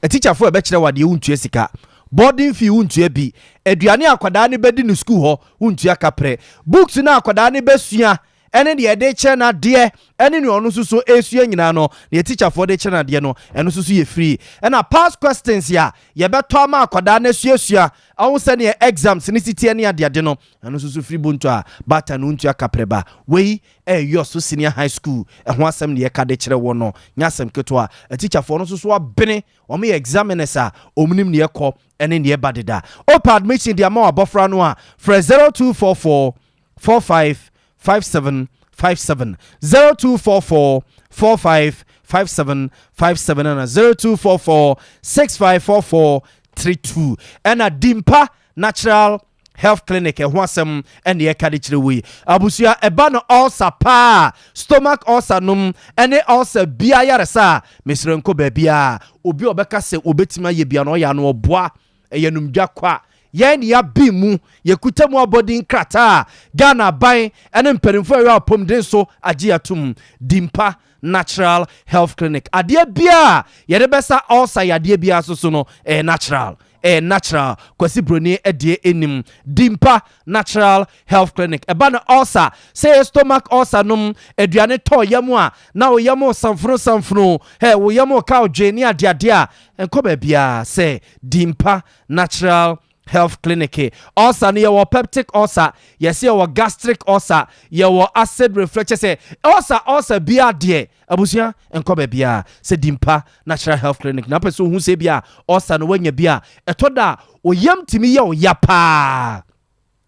atikyafoɔ a ɛbɛkyerɛ wɔ adeɛ wontua sika, boarding fee wontua bi, aduane akwadaa ne bɛdi no school hɔ wontua kaprɛ, books no akwadaa ne bɛsua ɛne deɛ ɛde kyerɛ n'adeɛ ɛne nea ɔno nso so esua nyinaa no, deɛ tikyafoɔ de kyerɛ n'adeɛ no, ɛno nso so yɛ free. Ɛna past questions a yɛbɛtɔ ama akwadaa no asuasua ɔho sɛneɛ exams ne si teɛ ne adeade no, ɛno nso so free bonto a bata no ntua kaprɛba. Wei ɛyɛ so Senior High School ɛho asɛm ne yɛka de kyerɛ wɔ no, nyɛ asɛm ketewa. Atikyafoɔ no nso so abene, wɔn yɛ examiners a wɔn nim neɛ kɔ ɛne neɛ ba deda. Open admission de ama wɔ abɔfra no a, frɛ 0244 45 57 57 0244 45 57 57 ɛna 0244 65 44 32 ɛna Dimpa Natural Health Clinic ɛho asɛm ɛne ɛka de kyerɛ wei. Abusua, ɛba no ulcer paa, stomach ulcer nom ɛne ulcer bia yaresa a, mesrɛ nkɔ baabiaa. Obi a ɔbɛka sɛ obɛtumi ayɛ bia no, ɔyɛ ano ɔboa. Ɛyɛ numdwa kɔ a yɛn ne yɛabi mu, yɛkuta mu abɔden krataa a Ghana aban ne mpanimfoɔ a ɛwɔ apɔmuden so agye atom. Dimpa Natural Health Clinic, adeɛ biaa yɛde bɛsa ulcer yadeɛ biara so so no, ɛyɛ natural, ɛyɛ natural. Kwasi Broni deɛ anim Dimpa Natural Health Clinic. Ɛba no ulcer, sɛ yɛ stomach ulcer nom, aduane tɔ yam a na wo yam samfono samfono, ɛ wo yam ka odwe ne adeade a, nkɔ baabiara sɛ Dimpa Natural Health Clinic. Ulcer no, yɛwɔ peptic ulcer, yɛsɛ yɛwɔ gastric ulcer, yɛwɔ acid reflux, sɛ ulcer, ulcer bia deɛ, abusua, nkɔ baabiara sɛ Dimpa Natural Health Clinic. Na apɛ sɛ ohu sɛ bi a ulcer no wanya bi a, ɛtɔ da a oyam tumi yɛ wo ya paa,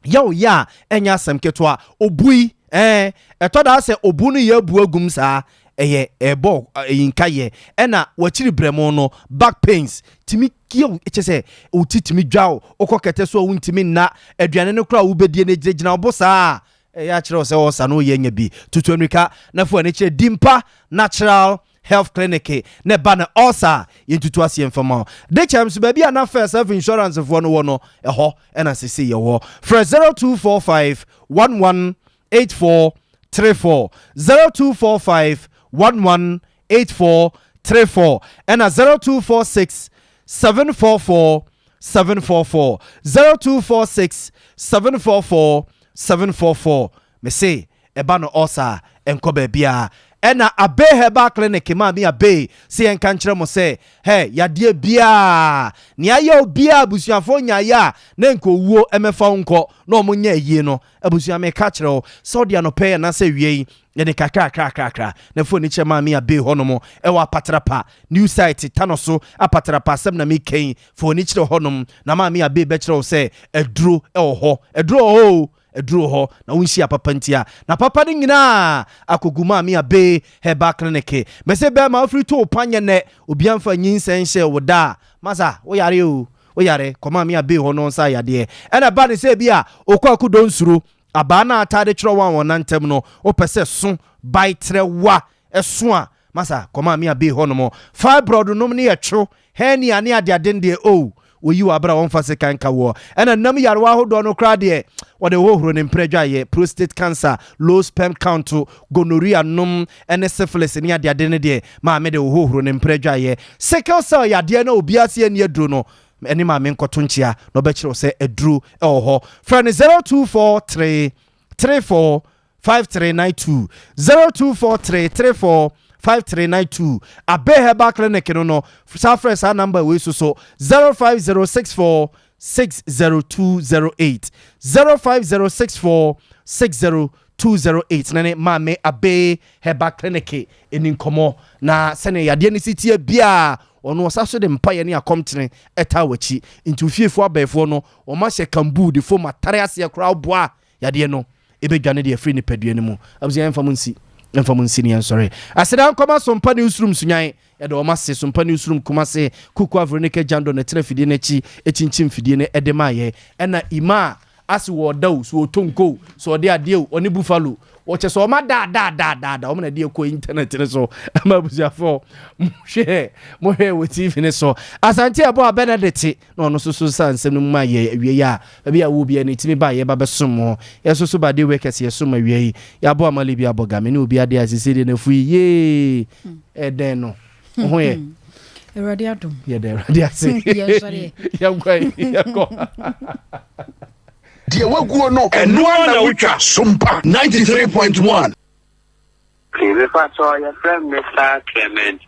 yɛ wo ya a ɛnyɛ asɛm ketewa. Obui ɛtɔ da sɛ obu no yɛ abu agum saa, ɛyɛ ɛbɔ ɛyi nka yɛ, ɛna wɔakyiri brɛmo no, back pains tumi yɛ, kyɛ sɛ oti tumi dwa wo, wokɔ kɛtɛ so a wontumi nna, aduane no koraa a wobɛdie no gyinagyina wo bo saa, ɛyɛ akyerɛ wo sɛ wɔsa no woyɛ nya bi. Tutu amirika na fo ani kyerɛ Dimpa Natural Health Clinic na ɛba no ulcer, yɛntutu aseɛ mfama wo de kyɛm so. Baabi a na First Health Insurance foɔ no wɔ no, ɛhɔ ɛna sese yɛwɔ. Frɛ 0245 11 84 34, 0245 11 84 34, ɛna 0246 744 744, 0246 744 744. Mese ɛba no ɔsa, ɛnkɔ baabi a ɛna Abe Herbal Clinic. Maame Abe sɛ yɛnka nkyerɛ mo sɛ hɛ yadeɛ biaa nea ayɛ obiaa, abusuafoɔ nyaeɛ a na nka owuo ɛmɛfa wo nkɔ na ɔmo nyɛ ayie no. Abusua, meka kyerɛ wo sɛ wode anɔpɛ anaasɛ wie yi yɛde kakrakrakrakra na fo ani kyerɛ Maame Abe hɔnom ɛwɔ Apatrapa New Site tano so. Apatrapa asɛm na mekɛn. Fo ani kyerɛ hɔnom na Maame Abe bɛkyerɛ wo sɛ aduro ɛwɔ hɔ, aduro wɔ hɔ o, aduro hɔ na wonhyia papa ntia na papa no nyinaa akɔgu Maame Abe Herbal Clinic. Mɛsɛ bɛrima wofiri to wo pa nyɛ nɛ obia mfa nyinsɛn hyɛ wo da a, masa woyare o, woyare kɔ Maame Abe hɔ no nsa yadeɛ. Ɛna ba ne sɛ bi a okɔ akodɔ nsuro abaa no atade kyerɛ wɔn a wɔn nantam no, wopɛ sɛ so baetrɛ wa ɛso a, masa kɔ Maame Abe hɔ nom. Fibroid nom ne yɛtwo hernia ne adeade deɛ o, oyi wɔ abere a wɔmfa sika nka wɔ. Ɛna nam yarewa ahodoɔ no koraa deɛ, wɔde hohoro ne mprɛ dwaeɛ, prostate cancer, low sperm count, gonorrhea nom ɛne syphilis ne adeade no deɛ, maame de hohoro ne mprɛ dwaeɛ. Sickle cell yadeɛ no, obiara se ani aduro no, ɛne maame nkɔto nkyea na ɔbɛkyerɛ wo sɛ aduro ɛwɔ hɔ. Frɛ no 0243 34 5392, 0243 34 5392. Abe Herbal Clinic no saa frɛ saa number wei so so 05064 60208, 05064 60208, na ne Maame Abe Herbal Clinic ɛni nkɔmmɔ na sɛne yadeɛ no si tie biaa, ɔno ɔsa so de mpayɛ ne akɔmkyene ɛta w'akyi. Nti ofiefoɔ abɛɛfoɔ no, ɔma hyɛ kambu de fom atare aseɛ koraa boa yadeɛ no ɛbɛdwane de afiri nipadua no mu. Abusua, yɛmfa mu nsi, yɛmfa mu nsi ne yɛnsɔre. Aseda nkɔma Sompa Newsroom Sunyan, yɛde ɔma se Sompa Newsroom Kumase Kuku Veronica Jando ne tena fidie no akyi ɛkyinkyim fidie no ɛde ma yɛ. Ɛna ima a ase wɔ ɔda o, so ɔtɔ nko, so ɔde adeɛ o, ɔne Buffalo wɔkyɛ sɛ ɔma daadaadaadaada ɔmo na de ɛkɔ internet ne so ama abusuafoɔ mohwɛ, mohwɛ wɔ TV ne so. Asante ɛbɔ a Benedict na ɔno nso so sa nsɛm no mu ma yɛ awie yi a, baabi a wo bia ne timi ba yɛba bɛsom mo. Yɛso so ba de wei kɛse yɛsom awie yi, yɛabɔ amale bi abɔ game ne obi adeɛ asese deɛ nafu yi yee ɛdɛn no wo ho yɛ. Awurade adom. Yɛda Awurade ase. Yɛnsɔre. Yɛnkɔ, yɛkɔ. Deɛ waguo no, ɛno ara na wotwa. Sompa 93.1. Mepa kyɛw, yɛfrɛ me Mr. Clement.